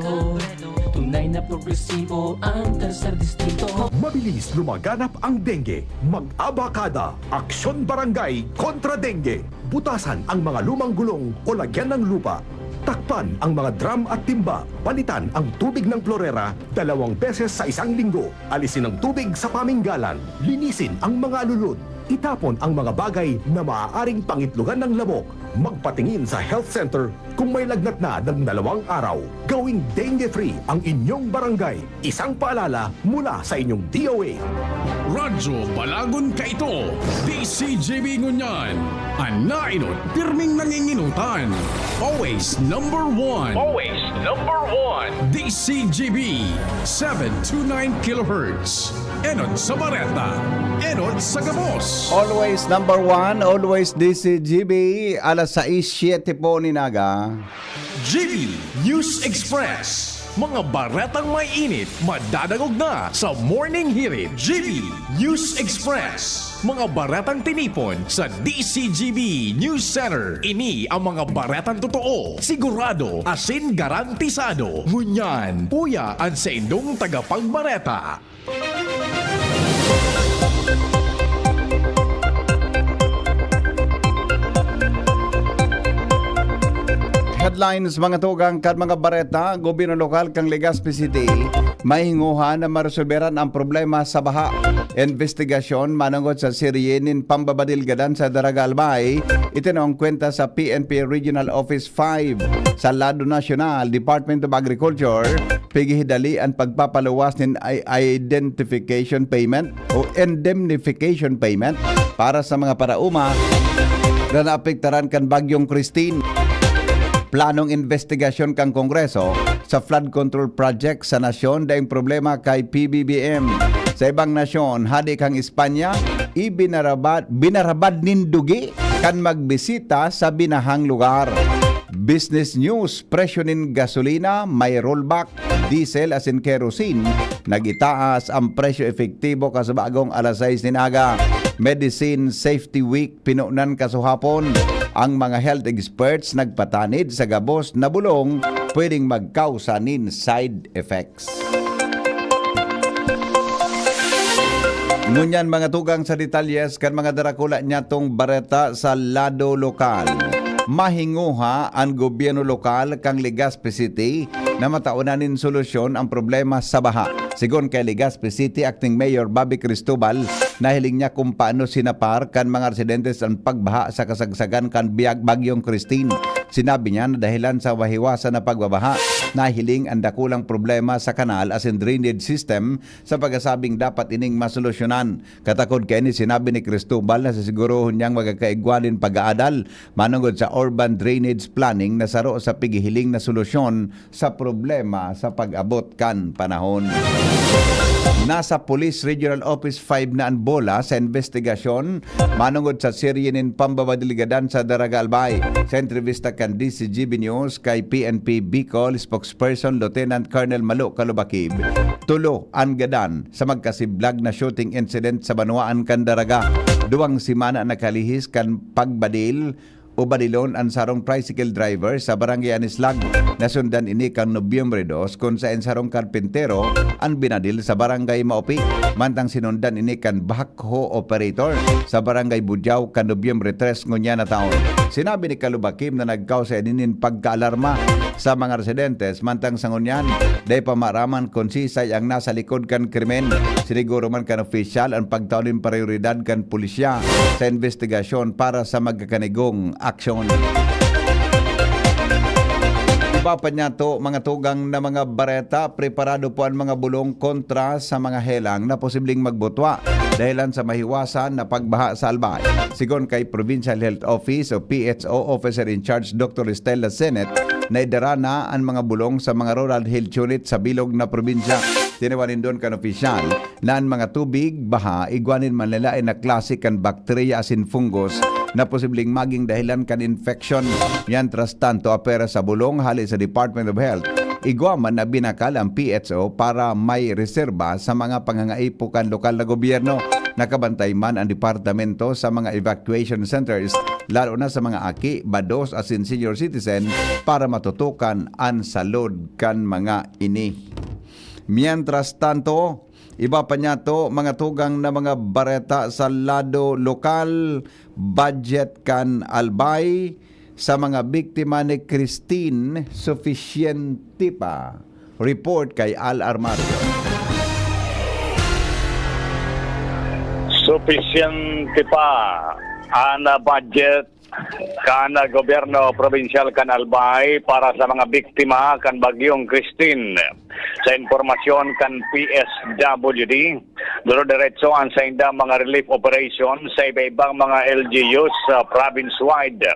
tunay na progresibo ang tercer distrito. Mabilis lumaganap ang dengue. Mag-abakada, Aksyon Barangay kontra Dengue. Butasan ang mga lumang gulong o lagyan ng lupa. Takpan ang mga drum at timba. Palitan ang tubig ng florera dalawang beses sa isang linggo. Alisin ang tubig sa paminggalan. Linisin ang mga alulod. Itapon ang mga bagay na maaaring pangitlogan ng lamok. Magpatingin sa health center kung may lagnat na ng dalawang araw. Gawing dengue-free ang inyong barangay. Isang paalala mula sa inyong D O A. Radyo Balagon Kaito, D C G B ngunyan. An nainot, pirming nanginginutan. Always number one. Always number one. D C G B, seven two nine kilohertz. Enot sa bareta. Enot sa gabos. Always number one, always D C G B, alas sais siyete po nin aga. G B News Express. Mga baretang may init, madadangog na sa Morning Hirit. G B News Express. Mga baretang tinipon sa D C G B News Center. Ini ang mga baretang totoo, sigurado, asin garantisado. Ngunyan, uya an saindong tagapagbareta. Headlines, mga tugang kan mga bareta. Gobyerno lokal kan Legazpi City mahihinguha na maresolberan ang problema sa baha. Investigasyon manongod sa serye nin pambabadilgadan sa Daraga Albay, itinong kwenta sa P N P Regional Office five. Sa lado nasyonal, Department of Agriculture pighihidali an pagpapaluwas nin i-, identification payment o indemnification payment para sa mga paraoma na naapektaran kan Bagyong Christine. Planong investigasyon kan Kongreso sa flood control project sa nasyon daing problema kay P B B M. Sa ibang nasyon, hadi kan Espanya, ibinarabad, binarabad nin dugi kan magbisita sa binahang lugar. Business News, presyo nin gasolina may rollback, diesel asin kerosene nag-itaas an presyo epektibo kasubagong alas sais nin aga. Medicine Safety Week, pinunan kasuhapon. Ang mga health experts nagpatanid sa gabos na bulong pwedeng magkausa nin side effects. Ngunyan, mga tugang, sa detalyes kan mga darakula nyatong bareta sa lado lokal. Mahinguha an gobyerno lokal kan Legazpi City na mataonan nin solusyon ang problema sa baha. Sigon kay Legazpi City Acting Mayor Bobby Cristobal, Nahiling niya kung paano sinapar kan mga residentes an pagbaha sa kasagsagan kan biyag-, Bagyong Christine. Sinabi niya na dahilan sa mahiwasan na pagbabaha, nahiling an dakulang problema sa kanal asin drainage system sa pagkasabing dapat ining masolusyonan. Katakod kaini, sinabi ni Cristobal na sisigurohon niyang magkakaigwa nin pag-aadal manongod sa urban drainage planning na saro sa pighihiling na solusyon sa problema sa pag-abot kan panahon. Nasa Police Regional Office five na an bola sa investigasyon manongod sa serye nin pambabadil gadan sa Daraga, Albay. Sa entrevista kan D Z G B News kay P N P Bicol spokesperson Lieutenant Colonel Malo Calubakib, tulo an gadan sa magkasiblag na shooting incident sa banwaan kan Daraga. Duwang semana nakalihis kan pagbadil o badilon an sarong tricycle driver sa Barangay Anislag. Nasundan ini kan Nobyembre dos, kun saen sarong karpentero an binadil sa Barangay Maupi, mantang sinundan ini kan backhoe operator sa Barangay Budiao kan Nobyembre tres ngunyan na taon. Sinabi ni Kalubakim na nagkausay ini nin pagkaalarma sa mga residentes, mantang sa ngunyan, dai pa maaraman kun sisay ang nasa likod kan krimen. Siniguro man kan opisyal an pagtao nin prayoridad kan pulisya sa investigasyon para sa magkakanigong aksyon. Iba pa niyato, mga tugang na mga bareta, preparado po ang mga bulong kontra sa mga helang na posibleng magbutwa dahilan sa mahiwasan na pagbaha sa Albay. Sigon kay Provincial Health Office o P H O Officer in Charge Doctor Stella Senet, naidara na an mga bulong sa mga rural health unit sa bilog na probinsya. Tiniwanindon kan opisyal na an mga tubig, baha, igwa nin manlalain na klase kan bakterya asin fungus na posibleng maging dahilan kan infeksyon. Mientras tanto, apwera sa bulong hale sa Department of Health, igwa man na binakal ang P H O para may reserba sa mga pangangaipo kan lokal na gobyerno. Nakabantay man ang departamento sa mga evacuation centers, lalo na sa mga aki, bados asin senior citizen, para matutukan an salud kan mga ini. Mientras tanto, iba pa niyato, mga tugang na mga bareta sa lado lokal, budget kan Albay sa mga biktima ni Christine, sufisyente pa. Report kay Al Armario. Sufisyente pa an, ah, budget kan, ah, gobyerno probinsyal kan Albay para sa mga biktima kan Bagyong Christine. Sa impormasyon kan P S W D, duro-diretso an saindang mga relief operation sa iba-ibang mga L G Us sa province-wide.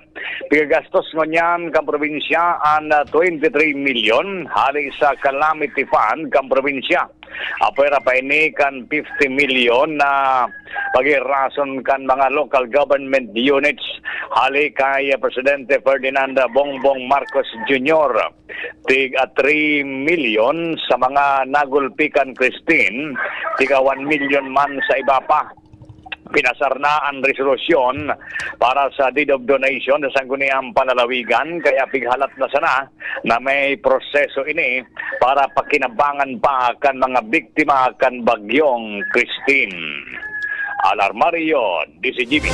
Pigagastos ngunyan kan probinsya an, ah, twenty-three milyon hale sa calamity fund kan probinsya. Apwera pa ini kan fifty milyon na paghirason kan mga local government units hale kay Presidente Ferdinand Bongbong Marcos Junior. Tig a three milyon sa mga nagulpi kan Christine, tig a one milyon man sa iba pa. Pinasar na an resolusyon para sa deed of donation sa Sangguniang Panlalawigan, kaya pighalat na sana na may proseso ini para pakinabangan pa kan mga biktima kan Bagyong Christine. Alarmario, D Z G B.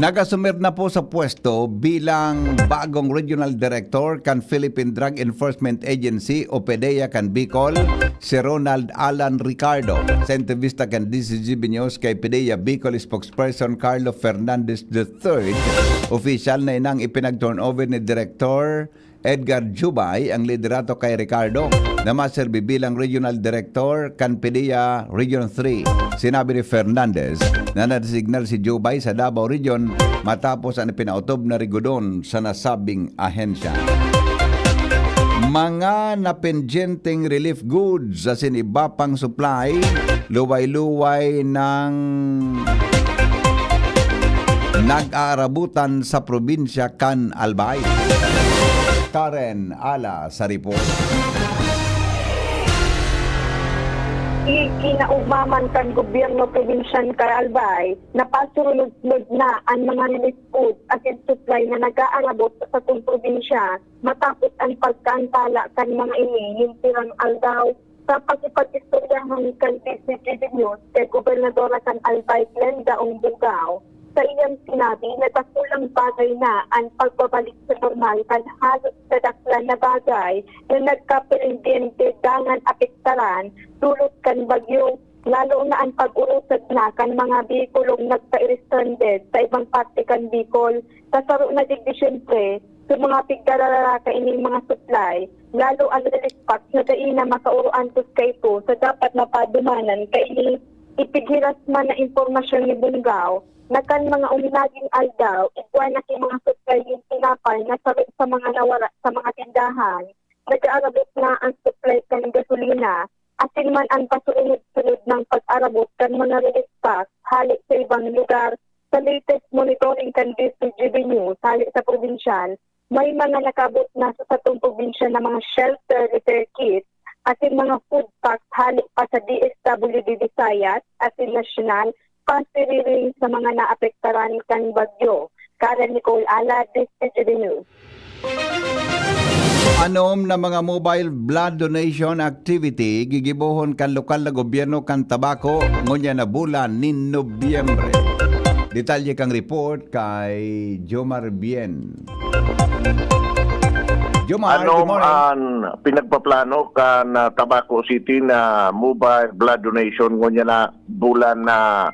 Nag-asumir na po sa pwesto bilang bagong regional director kan Philippine Drug Enforcement Agency o PDEA kan Bicol, si Ronald Alan Ricardo. Sa entrevista kan D Z G B News kay PDEA Bicol spokesperson Carlo Fernandez the third, opisyal na inang ipinag-turnover ni Director Edgar Jubay ang liderato kay Ricardo, na maserbi bilang Regional Director kan PDEA Region three. Sinabi ni Fernandez na nadesignar si Jubay sa Davao Region matapos ang ipinautob na rigudon sa nasabing ahensya. Mga napendyenteng relief goods asin iba pang supply, luway-luway nang nag-aarabutan sa probinsya kan Albay. Karen Ala sa report. Ikinaugma man kan gobyerno probinsyal kan Albay na pasurunod-sunod na an mga relief goods asin supply na nag-aarabot sa satong probinsya matapos an pagkaantala kan mga ini nin pirang aldaw. Sa pakikipag-istoryahan kan D Z G B News kay Gobernadora kan Albay, Glenda Ong Bugao, sa iyang sinabi na dakulang bagay na an pagbabalik sa normal kan halos kadaklan na bagay na nagkapendyente dangan apektaran dulot kan Bagyong lalo na an pag-orosad na kan mga behikulong nagpa-stranded sa ibang parte kan Bicol. Sa saro na digdi, siyempre, sa mga pigdarara kaining mga supply, lalo an relief packs na dai na makaoro antos kaito sa dapat mapadumanan kaini. Ipighiras man na impormasyon ni Bongao na kan mga unaging aldaw, igwa na ki mga supply nin tinapay na saro sa mga nawara sa mga tindahan. Nag-aarabot na ang supply kan gasolina, asin man an pasunod-sunod nang pag-arabot kan mga relief pack hale sa ibang lugar. Sa latest monitoring kan D C G B News hale sa probinsyal, may mga nakabot na sa satong probinsya na mga shelter repair kit asin mga food packs hale pa sa D S W D Visayas asin nasyonal, pasiriring sa mga naapektaran kan bagyo. Karen Nicole Alad, D C G B News. Anom na mga mobile blood donation activity gigibohon kan lokal na gobyerno kan Tabaco ngunyan na bulan nin Nobyembre. Detalye kan report kay Jomar Bien. Jomar, good Anom morning. An pinagpaplano kan, ah, Tabaco City na mobile blood donation ngunyan na bulan na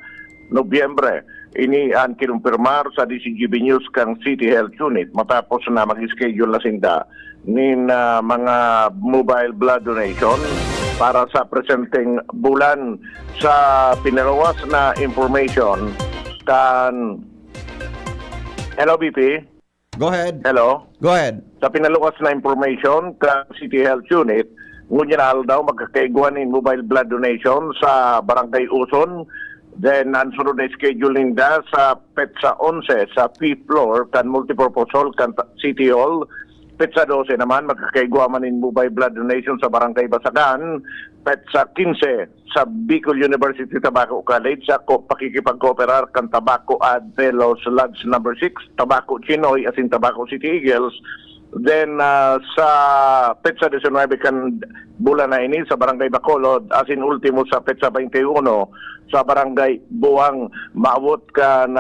Nobyembre? Ini an kinumpirmar sa D C G B News kan City Health Unit matapos na mag-schedule na sinda nin, ah, mga mobile blood donation para sa presenteng bulan. Sa pinaluwas na information kan, hello, B P? Go ahead. Hello? Go ahead. Sa pinaluwas na information kan City Health Unit, ngunyan na aldaw magkakaigwa nin mobile blood donation sa Barangay Uson. Then, ang sunod na schedule ninda sa petsa onse sa fifth floor kan multipurpose hall kan ta-, City Hall. Petsa dose naman, magkakaigwa man nin mobile blood donation sa Barangay Basagan. Petsa kinse sa Bicol University Tabaco College sa ko-, pakikipagkooperar kan Tabaco Odd Fellows Lodge Number Six, Tabaco Chinoy, asin Tabaco City Eagles. Then, ah, sa petsa diecinuebe kan bulan na ini, sa Barangay Bacolod, asin ultimo sa petsa twenty-one, sa Barangay Buang, maabot kan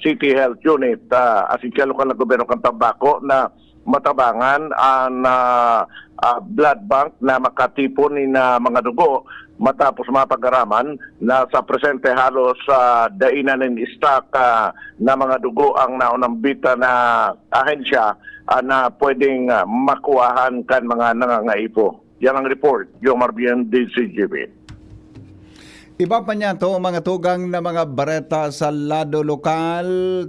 City Health Unit, ah, asin kan lokal na gobyerno kan Tabaco na matabangan an, ah, ah, blood bank na makatipon nin, ah, mga dugo matapos mapag-araman na sa presente halos, ah, dai na nin stock, ah, na mga dugo ang naunambita na ahensya, ah, na pwedeng, ah, makuwahan kan mga nangangaipo. Yan ang report, Jomar Bien, D C G B. Iba pa niyan to, mga tugang na mga bareta sa lado lokal.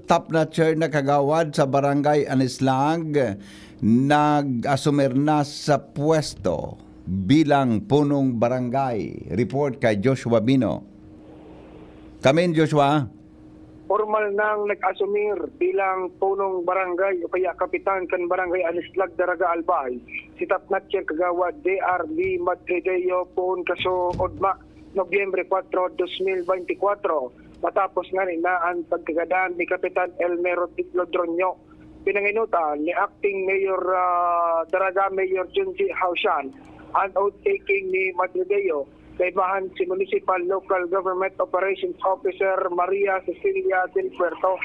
Top notcher na kagawad sa Barangay Anislag, nag-asumir na sa pwesto bilang punong barangay. Report kay Joshua Bino. Kamin, Joshua. Pormal nang nag-asumir bilang punong barangay o kaya kapitan kan Barangay Anislag, Daraga, Albay, si Top Notcher Kagawad D R B Madrideo poon kasuodma, Nobyembre kwatro, dos mil beintikwatro, matapos ngani na an pagkagadan ni Kapitan Elmer Lodronyo. Pinangenotan ni Acting Mayor, ah, Daraga Mayor Junji Haushan an oath-taking ni Madrideo, kaibahan si Municipal Local Government Operations Officer Maria Cecilia Del Puerto.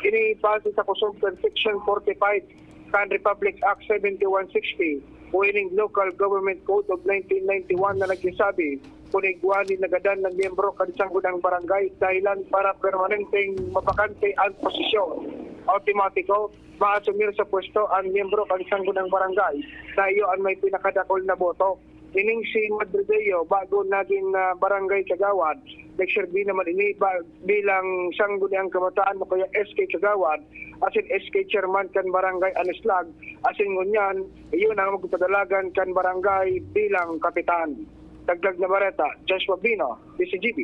Ini base sa kusog kan Section forty-five kan Republic Act seventy-one sixty o ining Local Government Code of nineteen ninety-one na nagsasabi kun igwa nin nagadan na miyembro kan sanggunang barangay dahilan para permanenteng mabakante an posisyon. Automatiko, maasumir sa pwesto an miyembro kan sanggunang barangay na iyo an may pinakadakul na boto. Ining si Madrideo, bago nagin, ah, barangay kagawad, nagserbi naman ini ba, bilang sangguniang kabataan o kaya S K kagawad, asin S K chairman kan barangay Anislag, asin ngunyan, iyon ang magpapadalagan kan barangay bilang kapitan. Dagdag na bareta, Joshua Bino, D C G B.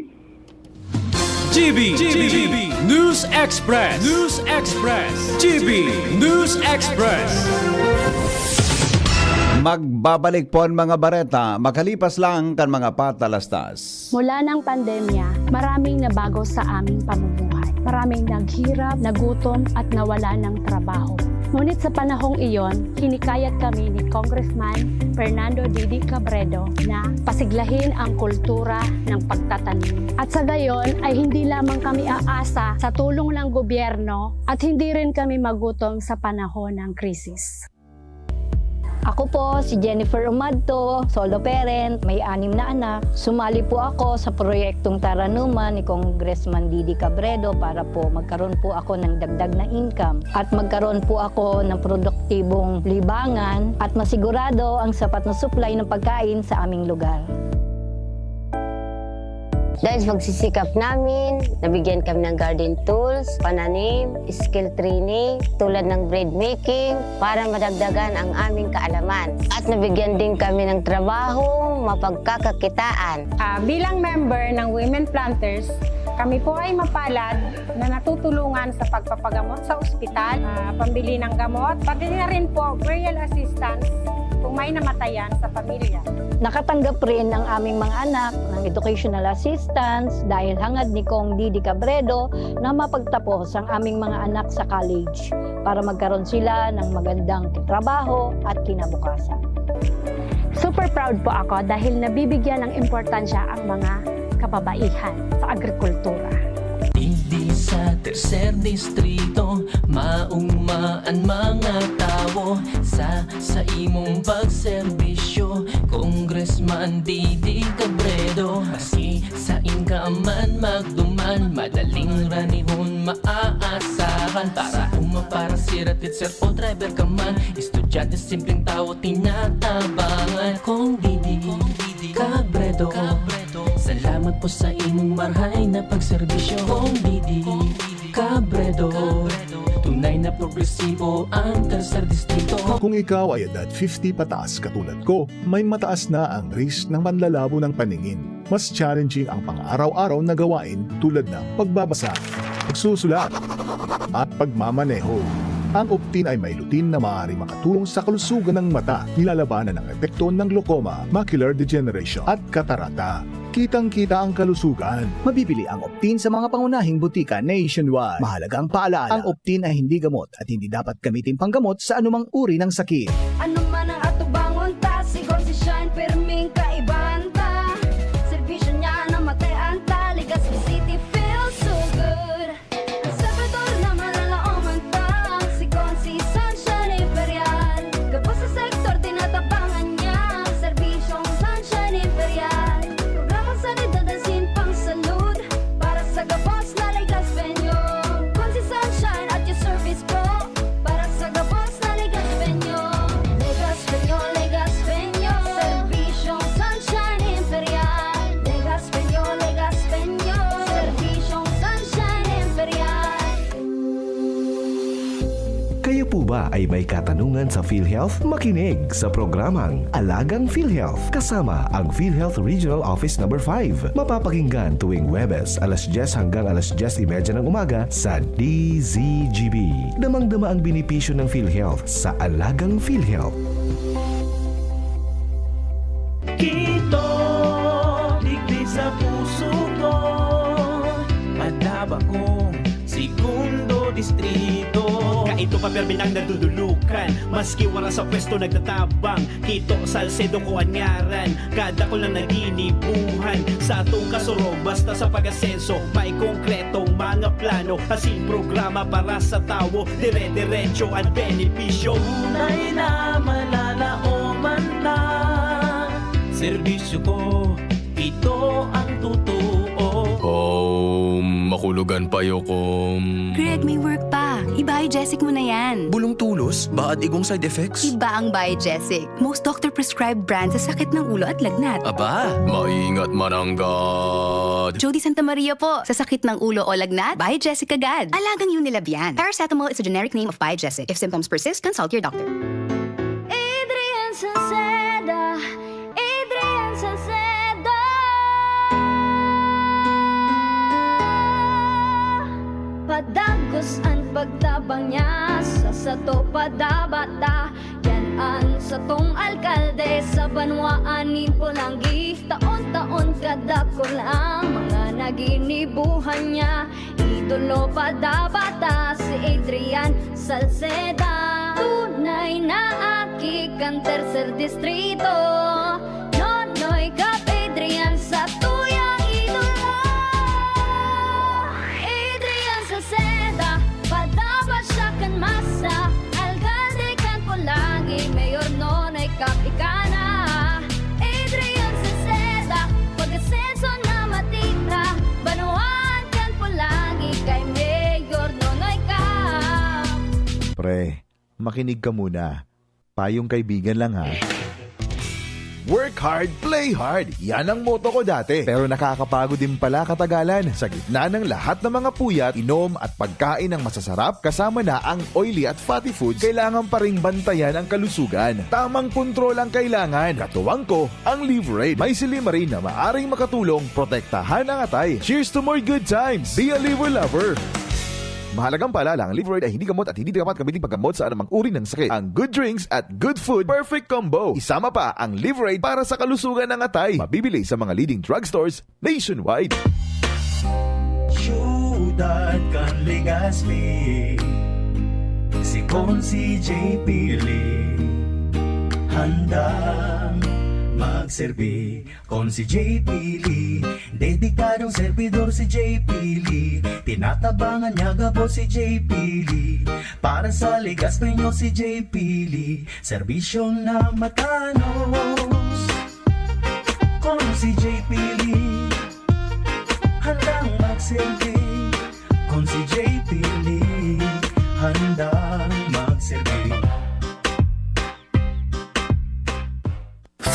G B, G B, News Express. News Express. G B, News Express. Magbabalik po ang mga bareta makalipas lang kan mga patalastas. Mula ng pandemya, maraming nabago sa aming pamumuhay. Maraming naghirap, nagutom, at nawala ng trabaho. Ngunit sa panahong iyon, hinikayat kami ni Congressman Fernando Didi Cabredo na pasiglahin ang kultura ng pagtatanim. At sa gayon ay hindi lamang kami aasa sa tulong ng gobyerno at hindi rin kami magutom sa panahon ng krisis. Ako po si Jennifer Umadto, solo parent, may anim na anak. Sumali po ako sa proyektong Taranuman ni Congressman Didi Cabredo para po magkaroon po ako ng dagdag na income at magkaroon po ako ng produktibong libangan at masigurado ang sapat na supply ng pagkain sa aming lugar. Dahil sa pagsisikap namin, nabigyan kami ng garden tools, pananim, skill training, tulad ng bread making, para madagdagan ang aming kaalaman. At nabigyan din kami ng trabahong mapagkakakitaan. Ah, bilang member ng Women Planters, kami po ay mapalad na natutulungan sa pagpapagamot sa ospital, ah, pambili ng gamot, pati na rin po burial assistance kung may namatayan sa pamilya. Nakatanggap rin ang aming mga anak ng educational assistance dahil hangad ni Cong Didi Cabredo na mapagtapos ang aming mga anak sa college para magkaroon sila ng magandang trabaho at kinabukasan. Super proud po ako dahil nabibigyan ng importansya ang mga kababaihan sa agrikultura. Digdi sa tercer distrito, mauma an mga tawo sa, sa imong pagserbisyo, Congressman Didi Cabredo. Maski sain ka man magduman, madaling ranihon maaasahan. Para uma, para sira, teacher o driver ka man, estudyante, simpleng tawo, tinatabangan. Cong Didi Cabredo, salamat po sa imong marhay na pagserbisyo. Cong Didi Cabredo, tunay na progresibo ang tercer distrito. Kung ikaw ay edad fifty pataas katulad ko, may mataas na ang risk ng panlalabo ng paningin. Mas challenging ang pang-araw-araw na gawain tulad ng pagbabasa, pagsusulat, at pagmamaneho. Ang Optin ay may lutein na maaaring makatulong sa kalusugan ng mata, nilalabanan ang epekto ng glaucoma, macular degeneration, at katarata. Kitang-kita ang kalusugan. Mabibili ang Optin sa mga pangunahing butika nationwide. Mahalagang paalala, ang Optin ay hindi gamot at hindi dapat gamitin panggamot sa anumang uri ng sakit. Ano man ang atubangon ta, si Gonzi Shine, pirming kaibahan ta. Serbisyo niya na matean ta, Legazpi City feels so good. Ang servidor na malalaoman ta, si Gonzi Sunshine Imperial. Gabos sa sektor, tinatabangan niya, serbisyong Sunshine Imperial. Programang sanidad asin pangsalud, para sa gabos na Legazpeño. Gonzi Sunshine at your service po, para sa gabos na Legazpeño. Legazpeño, Legazpeño, serbisyong Sunshine Imperial. Legazpeño, Legazpeño, serbisyong Sunshine Imperial. Kayo po ba ay may katanungan sa PhilHealth? Makinig sa programang Alagang PhilHealth kasama ang PhilHealth Regional Office Number five. Mapapakinggan tuwing Huwebes, alas dyes hanggang alas dyes y media ng umaga sa D Z G B. Damang-dama ang benepisyo ng PhilHealth sa Alagang PhilHealth. Kito, digdi sa puso ko, Padaba kong segundo distrito. Kaito pa, pirmi nang nadudulukan, maski wala sa pwesto nagtatabang. Kito, Salcedo ko an ngaran, kadakul na naginibuhan. Sa atong kasurog, basta sa pag-asenso, may konkretong mga plano, asin programa para sa tawo, dire-diretso an benepisyo. Tunay na malalaoman ta, serbisyo ko, ito ang totoo. Om, makulogan payo, Kom. Greg, may work pa. I-Biogesic mo na yan. Bulong tulos, baad igong side effects? Iba ang Biogesic. Most doctor-prescribed brand sa sakit ng ulo at lagnat. Aba, maingat mananggad. Jody Santa Maria po. Sa sakit ng ulo o lagnat, Biogesic agad. Alagang Unilab yan. Paracetamol is a generic name of Biogesic. If symptoms persist, consult your doctor. Adrian Salceda, Adrian Salceda. Padagos an pagtabang niya sa sato, padaba ta. Yan an satong alkalde sa banwaan nin Polangui. Taon-taon kadakul ang mga naginibuhan niya. Idolo, padaba ta si Adrian Salceda. Tunay na aki kan Tercer Distrito. Nonoy Kap Adrian, satuyang idolo. Adrian Salceda, padaba siya kan masa. Alkalde kan Polangui, Mayor Nonoy Eh, makinig ka muna. Payong kaibigan lang, ha. Work hard, play hard. Yan ang motto ko dati. Pero nakakapagod din pala katagalan. Sa gitna ng lahat ng mga puyat, inom at pagkain ng masasarap, kasama na ang oily at fatty foods, kailangan pa ring bantayan ang kalusugan. Tamang kontrol ang kailangan. Katuwang ko, ang Liverade. May silymarin na maaring makatulong protektahan ang atay. Cheers to more good times! Be a Liver Lover! Mahalagang paalala, ang Liverade ay hindi gamot at hindi dapat gamitin paggamot sa anumang uri ng sakit. Ang good drinks at good food, perfect combo. Isama pa ang Liverade para sa kalusugan ng atay. Mabibili sa mga leading drugstores nationwide. Siyudad kan Legazpi, si Consi J P Lee, handang magserbi. Consi J P Lee, dedikadong servidor si J P Lee. Tinatabangan niya gabos si J P Lee. Para sa Legazpi nyo si J P Lee, serbisyong na matanos. Consi J P Lee, handang magserbi. Consi J P Lee, handang magserbi.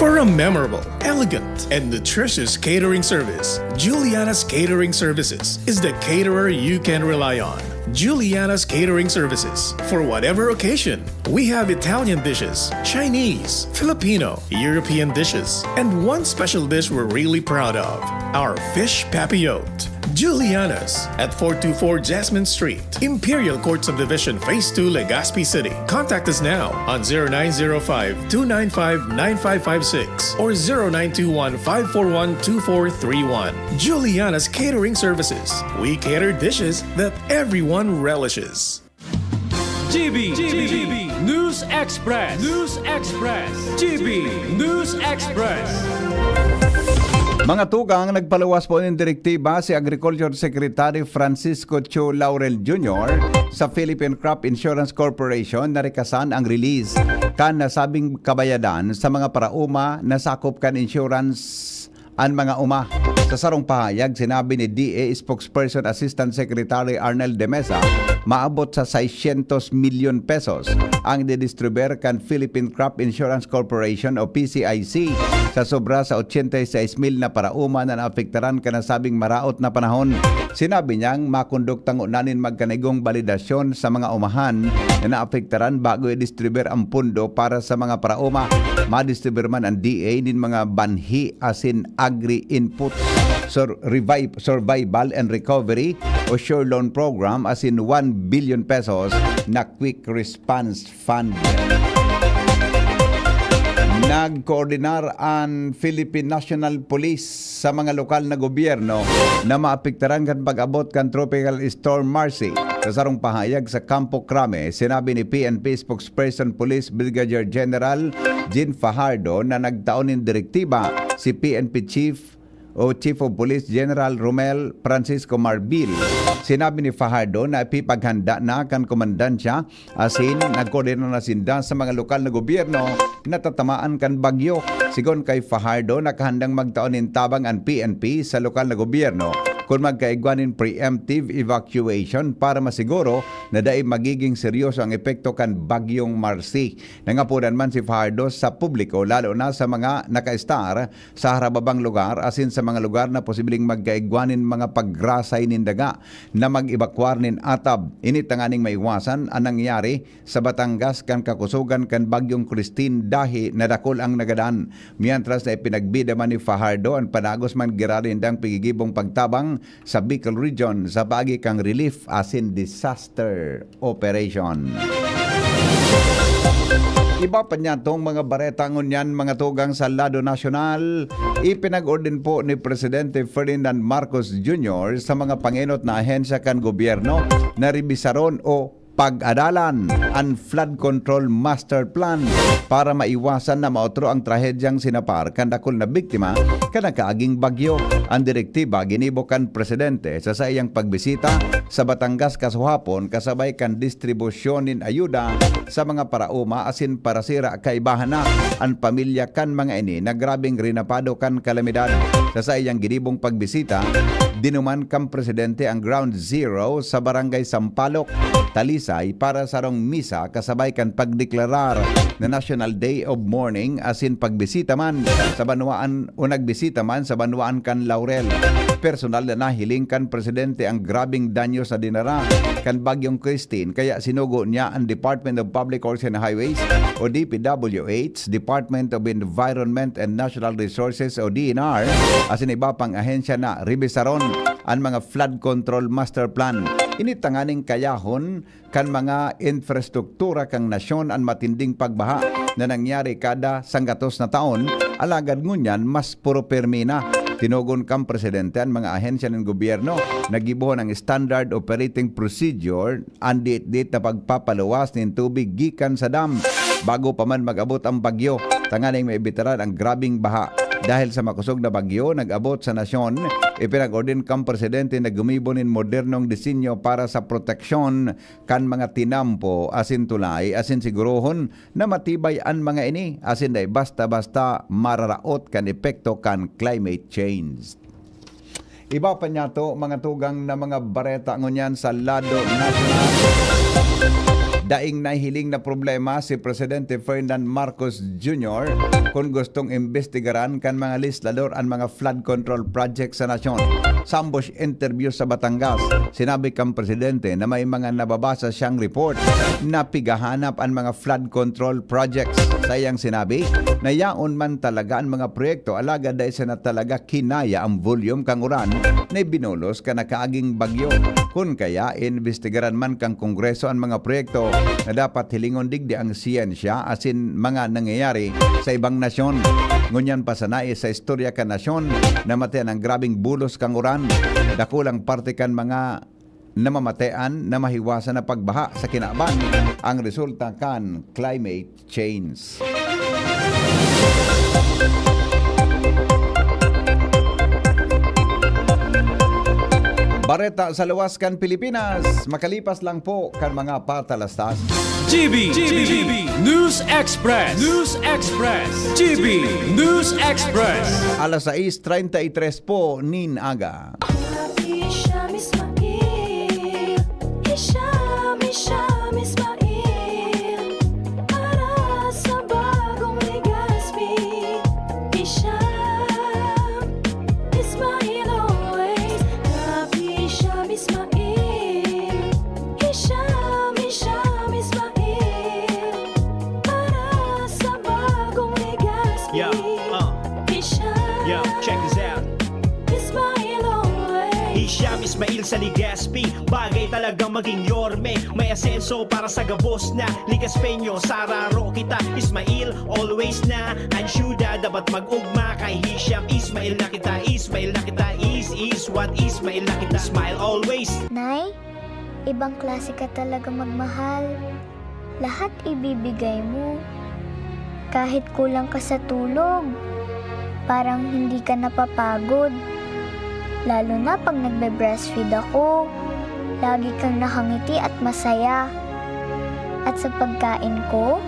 For a memorable, elegant, and nutritious catering service, Juliana's Catering Services is the caterer you can rely on. Juliana's Catering Services. For whatever occasion, we have Italian dishes, Chinese, Filipino, European dishes, and one special dish we're really proud of, our fish papillote. Juliana's at four two four Jasmine Street, Imperial Court Subdivision, Phase two, Legazpi City. Contact us now on zero nine zero five, two nine five, nine five five six or zero nine two one, five four one, two four three one. Juliana's Catering Services. We cater dishes that everyone relishes. G B, G B, News Express, News Express, G B, News Express. Mga tugang, nagpaluwas po nin direktiba si Agriculture Secretary Francisco Chu Laurel Junior sa Philippine Crop Insurance Corporation na rekasan ang release kan nasabing kabayadan sa mga paraoma na sakop kan insurance an mga uma. Sa sarong pahayag, sinabi ni D A Spokesperson Assistant Secretary Arnel de Mesa, maabot sa seiscientos milyon pesos ang didistribuer kan Philippine Crop Insurance Corporation o P C I C sa sobra sa ochenta y seis mil na paraoma na naapektaran kan nasabing maraot na panahon. Sinabi niyang makondukta ngona nin magkanigong balidasyon sa mga umahan na naapektaran bago i-distribuer ang pondo para sa mga paraoma. Madistribuer man ang D A nin mga banhi asin agri-input sur- revive, survival and recovery o sure loan program asin one billion pesos na quick response fund. Nagkoordinar an Philippine National Police sa mga lokal na gobyerno na maapektaran kan pag-abot kan Tropical Storm Marcy. Sa sarong pahayag sa Campo Crame, sinabi ni P N P Spokesperson Police Brigadier General Jean Fajardo na nagtao nin direktiba si P N P Chief o Chief of Police General Romel Francisco Marbil. Sinabi ni Fajardo na ipipaghanda na kan komandansya asin nagkoordinar na sinda sa mga lokal na gobyerno na tatamaan kan bagyo. Sigon kay Fajardo, nakahandang magtao nin tabang an P N P sa lokal na gobyerno kun magkaigwa nin preemptive evacuation para masiguro na dai magiging seryoso ang epekto kan Bagyong Marcy. Nangapodan man si Fajardo sa publiko, lalo na sa mga nakaestar sa harababang lugar asin sa mga lugar na posibleng magkaigwa nin mga pagrasay nin daga, na mag-ebakwar nin atab. Ini tanganing maiwasan an nangyari sa Batangas kan kakusogan kan Bagyong Christine, dahi na dakul ang nagadan. Mientras na ipinagbida man ni Fajardo an padagos man giraray nindang pigigibong pagtabang sa Bicol Region sa paagi kan relief asin disaster operation. Iba pa niyatong mga bareta ngunyan, mga tugang, sa lado nasyonal. Ipinag-orden po ni Presidente Ferdinand Marcos Junior sa mga pangenot na ahensya kan gobyerno na rebisaron o pag-adalan an flood control master plan para maiwasan na maotro ang trahedyang sinapar kan dakul na biktima kan nakaaging bagyo. An direktiba ginibo kan presidente sa saiyang pagbisita sa Batangas kasuhapon, kasabay kan distribusyon nin ayuda sa mga paraoma asin parasira. Kaibahan na an pamilya kan mga ini na grabeng rinapado kan kalamidad. Sa saiyang ginibong pagbisita, Dinuman kan presidente ang Ground Zero sa Barangay Sampaloc, Talisay, para sa sarong misa kasabay kan pagdeklarar na National Day of Mourning asin pagbisita man sa banwaan o nagbisita man sa banwaan kan Laurel. Personal na nahiling kan presidente ang grabeng danyo sa dinara kan Bagyong Christine, kaya sinugo niya ang Department of Public Works and Highways o D P W H, Department of Environment and Natural Resources o D N R, asin iba pang ahensya na rebisaron an mga flood control master plan. Ini tanganing kayahon kan mga infrastruktura kan nasyon an matinding pagbaha na nangyari kada sanggatos na taon, alagad ngunyan mas puro pirmi na. Tinugon kan presidente an mga ahensya nin gobyerno na gibohon ang Standard Operating Procedure, an diit-diit na pagpapaluwas nin tubig gikan sa dam bago pa man mag-abot ang bagyo, tanganing maibitaran ang grabeng baha. Dahil sa makosog na bagyo nag-abot sa nasyon, ipinag-order kan presidente na gumibo nin modernong disenyo para sa proteksyon kan mga tinampo asin tulay, asin sigurohon na matibay an mga ini asin dai basta-basta mararaot kan epekto kan climate change. Iba pa niyato, mga tugang, na mga bareta ngunyan sa lado nasyonal. Daing nahihiling na problema si Presidente Ferdinand Marcos Junior kun gustong imbestigaran kan mga legislador an mga flood control project sa nasyon. Sa ambush interview sa Batangas, sinabi kan presidente na may mga nababasa siyang report na pighahanap an mga flood control projects. Sa iyang sinabi na yaon man talaga an mga proyekto, alagad dai sana talaga kinaya ang volume kan uran na ibinulos kan nakaaging bagyo. Kun kaya, iimbestigaran man kan Kongreso an mga proyekto na dapat hilingon digdi ang siyensya asin mga nangyayari sa ibang nasyon. Ngunyan pa sana, eh, sa istorya kan nasyon, namatian ang grabeng bulos kan uran. Dakulang parte kan mga namamatean na mahiwasan na pagbaha sa kinaban ang resulta kan climate change. Bareta sa luwas kan Pilipinas, makalipas lang po kan mga patalastas. G B, G B, News Express, News Express, G B News Express. Alas sais treinta y tres po nin aga. Hisham Ismail, Hisham, Hisham Ismail, para sa bagong Legazpi. Hisham Ismail always, Rap Hisham Ismail, Hisham, Hisham Ismail, para sa bagong Legazpi. Yeah, uh. Hisham, yeah, check this out. Ismail always. Hisham Ismail sa Legazpi, bagay talagang maging yorme. May asenso para sa gabos na Legazpeño. Sararo kita, Ismail always na. Ang syuda dapat mag-ugma kay Hisham Ismail na kita. Ismail na kita, is, is what Ismail na kita. Smile always. Nay, ibang klase ka talaga magmahal. Lahat ibibigay mo. Kahit kulang ka sa tulog, parang hindi ka napapagod. Lalo na pag nagbe-breastfeed ako, lagi kang nakangiti at masaya. At sa pagkain ko,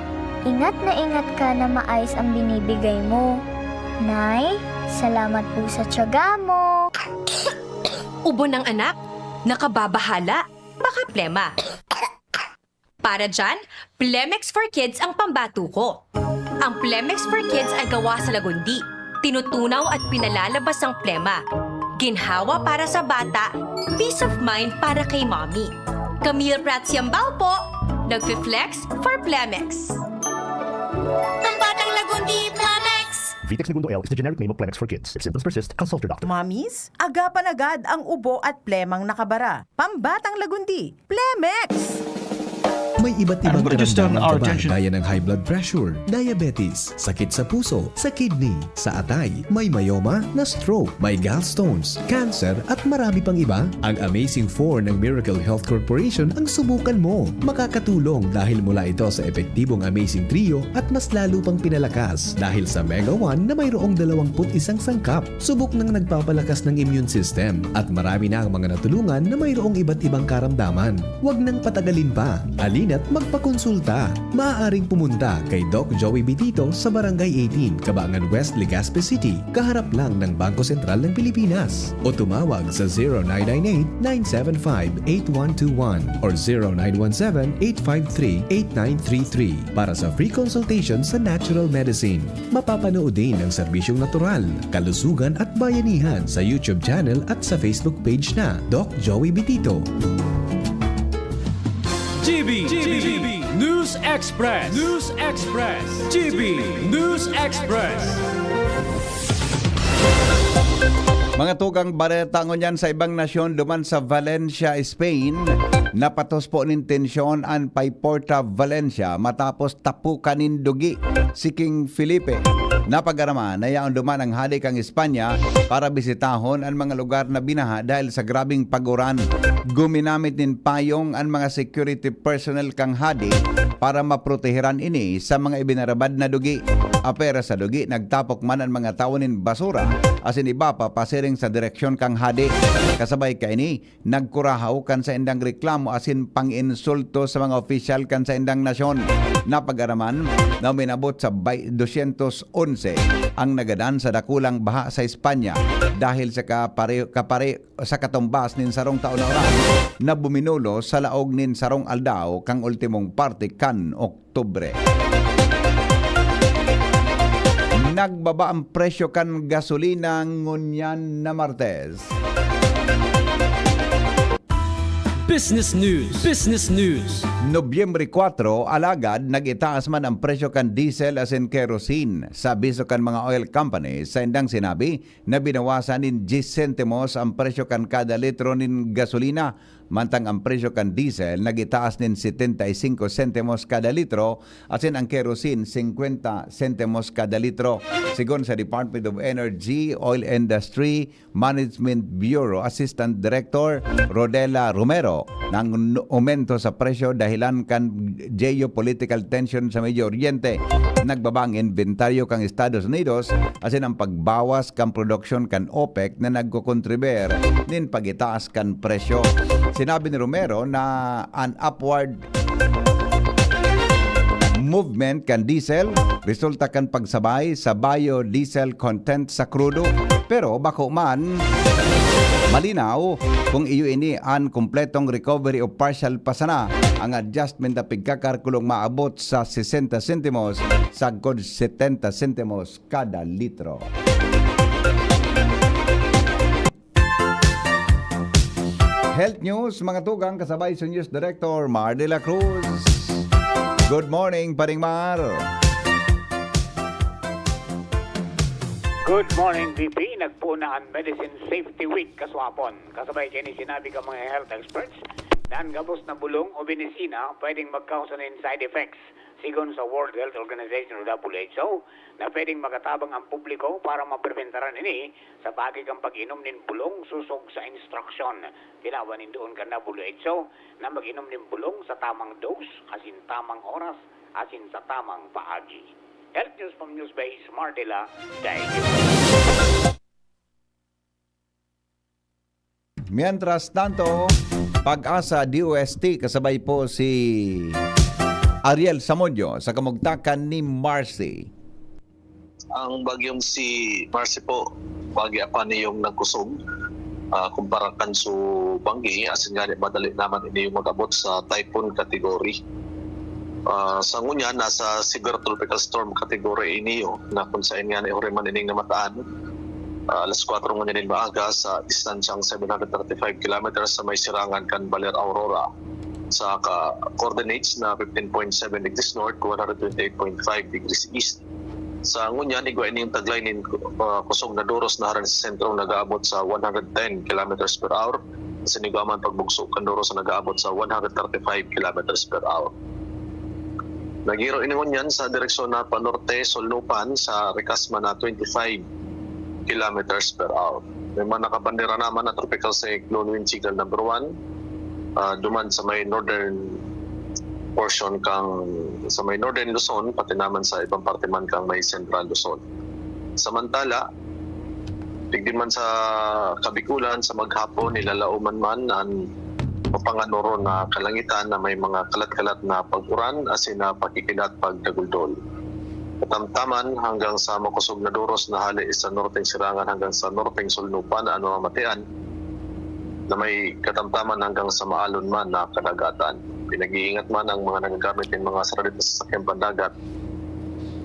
ingat na ingat ka na maayos ang binibigay mo. Nay, salamat po sa tiyaga mo. Ubo ng anak, nakababahala, baka plema. Para dyan, Plemex for Kids ang pambato ko. Ang Plemex for Kids ay gawa sa lagundi, tinutunaw at pinalalabas ang plema. Ginhawa para sa bata, peace of mind para kay mommy. Camille Prats Yambao po, nagfi-flex for Plemex. Pambatang Lagundi, Plemex! Vitex Negundo L is the generic name of Plemex for Kids. If symptoms persist, consult your doctor. Mommies, agapan agad ang ubo at plemang nakabara. Pambatang Lagundi, Plemex! May iba't ibang karamdaman ka ba, gaya ng high blood pressure, diabetes, sakit sa puso, sa kidney, sa atay, may myoma, na-stroke, may gallstones, cancer, at marami pang iba? Ang Amazing Four ng Miracle Health Corporation ang subukan mo. Makakatulong dahil mula ito sa epektibong Amazing Trio at mas lalo pang pinalakas dahil sa Mega One na mayroong dalawampu't isang sangkap. Subok nang nagpapalakas ng immune system at marami na ang mga natulungan na mayroong iba't ibang karamdaman. Huwag nang patagalin pa. Halina at magpakonsulta. Maaaring pumunta kay Doc Joey Bitito sa Barangay eighteen, Kabangan West, Legazpi City, kaharap lang ng Bangko Sentral ng Pilipinas. O tumawag sa zero nine nine eight, nine seven five, eight one two one or zero nine one seven, eight five three, eight nine three three para sa free consultation sa natural medicine. Mapapanood din ang serbisyong natural, kalusugan at bayanihan sa YouTube channel at sa Facebook page na Doc Joey Bitito. G B, G B, News Express, News Express, G B News Express. Mga tugang bareta ngunyan sa ibang nasyon duman sa Valencia, Spain. Napatos po nin tensyon an Paiporta Valencia matapos tapukan nin dugi si King Felipe. Napag-araman na yaon duman ang hade kan Espanya para bisitahon an mga lugar na binaha dahil sa grabeng pag-uran. Guminamit nin payong an mga security personnel kan hade para maproteheran ini sa mga ibinarabad na dugi. Apwera sa dugi, nagtapok man an mga tawo nin basura asin iba pa pasiring sa direksyon kan hade. Kasabay kaini, nagkurahaw kan saindang reklamo asin pang-insulto sa mga opisyal kan saindang nasyon. Napag-araman na uminabot sa bay-, dosyentos onse ang nagadan sa dakulang baha sa Espanya dahil sa kapare-, kapare-, sa katumbas nin sarong taon na uran na buminulos sa laog nin sarong aldaw kan ultimong parte kan Oktubre. Nagbaba ang presyo kan gasolina ngunyan na Martes. Business News. Business News. Nobyembre kwatro, alagad nag-itaas man ang presyo kan diesel asin kerosene. Sa abiso kan mga oil companies, saindang sinabi na binawasan nin diyes sentimos ang presyo kan kada litro nin gasolina, mantang ang presyo kan diesel nag-itaas nin setenta y cinco sentimos kada litro asin ang kerosene singkwenta sentimos kada litro. Sigon sa Department of Energy, Oil Industry, Management Bureau Assistant Director Rodela Romero, nang n-, aumento sa presyo dahilan kan geopolitical tension sa Medio Oriente. Nagbaba ang inventaryo kan Estados Unidos asin ang pagbawas kan produksyon kan OPEC na nagkokontriber nin pag-itaas kan presyo. Sinabi ni Romero na an upward movement kan diesel resulta kan pagsabay sa biodiesel content sa krudo, pero bako man malinaw kung iyo ini an kompletong recovery o partial pa sana. Ang adjustment na pigkakalkulong maabot sa sesenta sentimos sagkod setenta sentimos kada litro. Health News, mga tugang, kasabay sa News Director Mar de la Cruz. Good morning, Paring Mar. Good morning, V P. Nagpoon na an Medicine Safety Week kaswapon. Kasabay kaini, sinabi kan mga health experts na an gabos na bulong o medisina pwedeng magkausa nin side effects, sigon sa World Health Organization o W H O, na pwedeng makatabang ang publiko para mapreventaran ini sa paagi kan pag-inom nin bulong sosog sa instruksyon. Tinawan nin duon kan W H O na mag-inom nin bulong sa tamang dose, asin tamang oras, asin sa tamang paagi. Health News from Newsbase, Mar de la, Daigdig. Mientras tanto, Pag-asa D O S T kasabay po si Ariel Samudio sa kamugtakan ni Marcy. Ang bagyong si Marcy po, bagi pa niyong nagkusog, ah, kumpara kan su banggi, asin ngani madali naman ini yung mag-abot sa typhoon category. Ah, sa ngunyan, nasa severe tropical storm category iniyo, na kung saan nga ni man ining namataan, ah, alas kwatro ngunyan nin maaga sa distansyang seven hundred thirty-five kilometers sa may sirangan kan Baler Aurora, sa ka coordinates na fifteen point seven degrees north, one hundred twenty-eight point five degrees east. Sa ngunyan, igwa ining taglay nin, ah, kusog na duros na harani sa sentro, nag-aabot sa one hundred ten kilometers per hour. Sa nigwa man, pagbugso kan duros na nag-aabot sa one hundred thirty-five kilometers per hour. Nagiro ini ngunyan sa direksyon na panorte, Solnupan, sa rikas man na twenty-five kilometers per hour. May mga nakabandera naman na tropical cyclone wind signal number one, ah, duman sa may northern portion kang, sa may northern Luzon, pati naman sa ibang parte man kang may central Luzon. Samantala, digdi man sa Kabikulan, sa maghapon, nilalaoman man an mapanganuron na kalangitan na may mga kalat-kalat na pag-uran asin na pakikilat pagdaguldol. Katamtaman hanggang sa makosog na doros na hale sa norteng Sirangan hanggang sa norteng Solnopan na ano mamatian, na may katamtaman hanggang sa maalon man na kadagatan. Pinag-iingat man ang mga nagagamit nin mga sarili na sasakyang pandagat,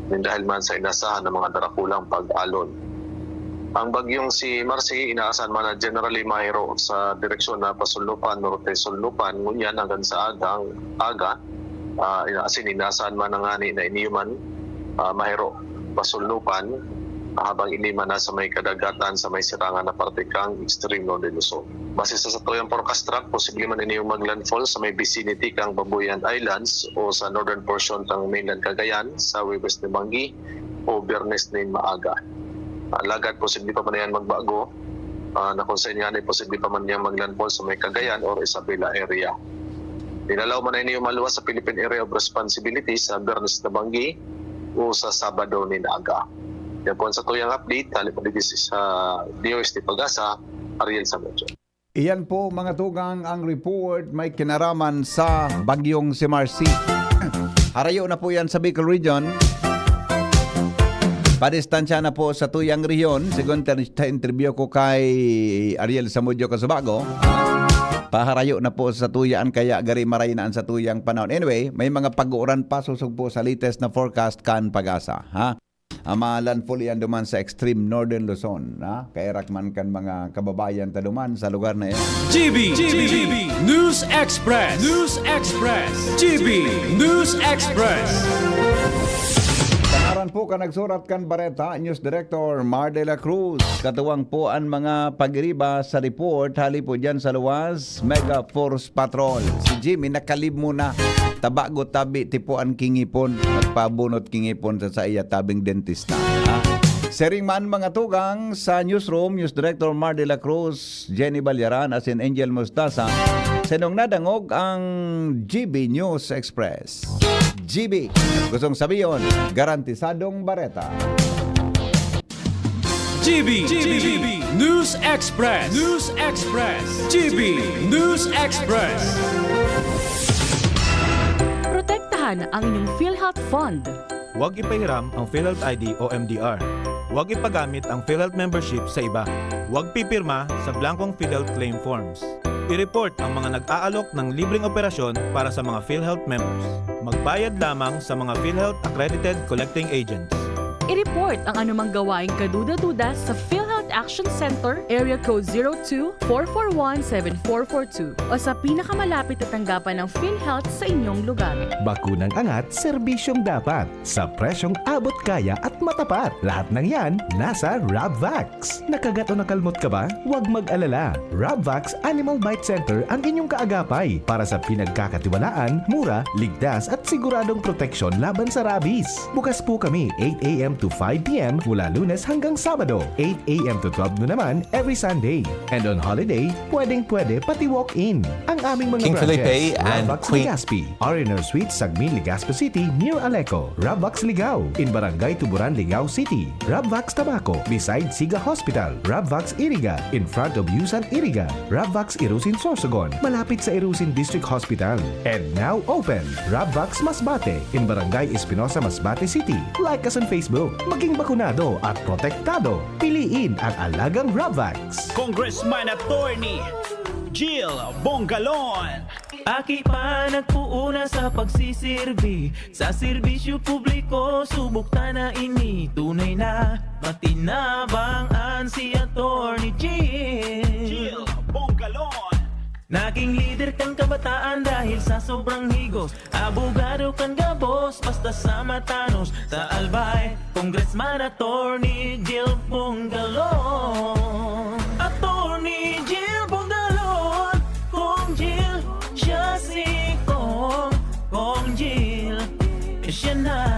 nin dahil man sa inasahan na mga darakulang pag-alon. Ang bagyong si Marcy, inaasahan man na generally mahiro sa direksyon na pasulnupan, norte-sulnupan, ngunyan hanggang sa agang, aga, ah, ina-, asin inaasahan man na ngani na ini man, ah, mahiro pasulnupan, habang ini man nasa may kadagatan sa may Sirangan na parte kan Extreme Northern Luzon. Base sa satuyang forecast track, posible man ini maglandfall sa may vicinity kan Babuyan Islands o sa northern portion kan mainland Cagayan sa Huwebes nin banggi o Biyernes nin maaga. Alagad posible pa man yan magbago, ah, na kung saen ngani posible pa man yan maglandfall sa may Cagayan or Isabela area. Linalaw man na ini maluwas sa Philippine Area of Responsibility sa Biyernes na banggi o sa Sabado nin aga. Yan po ang satuyang update, hali po digdi sa D O S T Pag-asa, Ariel Samudio. Iyan po, mga tugang, ang report may kinaraman sa bagyong si Marcy. Harayo na po yan sa Bicol Region. Padistansya na po sa tuyang rehiyon, segun ter-, ta interview ko kay Ariel Samudio Casubago. Paharayo na po sa tuyaan, kaya gari maray na an satuyang panahon. Anyway, may mga pag-uuran pa, sosog po sa latest na forecast kan Pag-asa, ha? Ang mga landfall iyan duman sa extreme northern Luzon, ha? Kaerak man kan mga kababayan ta duman sa lugar na iyan. G B, G B, News Express, News Express, G B News Express. Sa ngaran po kan nagsurat kan bareta, News Director Mar de la Cruz. Katuwang po an mga pag-iriba sa report, hali po diyan sa luwas, Mega Force Patrol. Si Jimmy nakalib muna. Tabago tabi, tipo an kingipon. Nagpabunot kingipon sa saiya tabing dentista. Ha? Siring man, mga tugang, sa newsroom, News Director Mar de la Cruz, Jenny Balyaran, asin Angel Mostaza, sinong nadangog ang G B News Express. G B, gustong sabihon, garantisadong bareta. G B, G B, News Express, News Express, G B News Express. Protektahan ang inyong PhilHealth Fund. Huwag ipahiram ang PhilHealth I D o M D R. Huwag ipagamit ang PhilHealth membership sa iba. Huwag pipirma sa blankong PhilHealth claim forms. I-report ang mga nag-aalok ng libreng operasyon para sa mga PhilHealth members. Magbayad lamang sa mga PhilHealth accredited collecting agents. I-report ang anumang gawaing kaduda-duda sa PhilHealth Action Center, Area Code zero two, four four one, seven four four two, o sa pinakamalapit na tanggapan ng PhilHealth sa inyong lugar. Bakunang angat, serbisyong dapat, sa presyong abot kaya at matapat. Lahat ng yan, nasa Rabvax. Nakagat o nakalmot ka ba? Huwag mag-alala. Rabvax Animal Bite Center ang inyong kaagapay para sa pinagkakatiwalaan, mura, ligtas at siguradong proteksyon laban sa rabies. Bukas po kami eight a m to five p m mula Lunes hanggang Sabado, eight a m to twelve noon naman every Sunday. And on holiday, pwedeng-pwede pati walk-in. Ang aming mga King branches, Felipe and Rabvax Queen Legazpi, R and R Suite, Sagmin, Legazpi City, near Aleco, Rabvax Ligao, in Barangay Tuburan, Ligao City, Rabvax Tabaco, beside Siga Hospital, Rabvax Iriga, in front of Yusan Iriga, Rabvax Irusin Sorsogon, malapit sa Irusin District Hospital. And now open, Rabvax Masbate, in Barangay Espinosa, Masbate City. Like us on Facebook. Maging bakunado at protektado. Piliin ang alagang Rabvax. Congressman Attorney Jill Bongalon. Aki pa nagpuuna sa pagsisirbi, sa serbisyo publiko, subok ta na ini. Tunay na matinabang an si Attorney Jill. Jill Bongalon. Naging lider kan kabataan dahil sa sobrang higos. Abogado kan gabos, basta sa matanos. Sa Albay, Congressman Attorney Jill Bongalon. Attorney Jill Bongalon, Cong Jill, siya si Cong, Cong Jill. Siya na,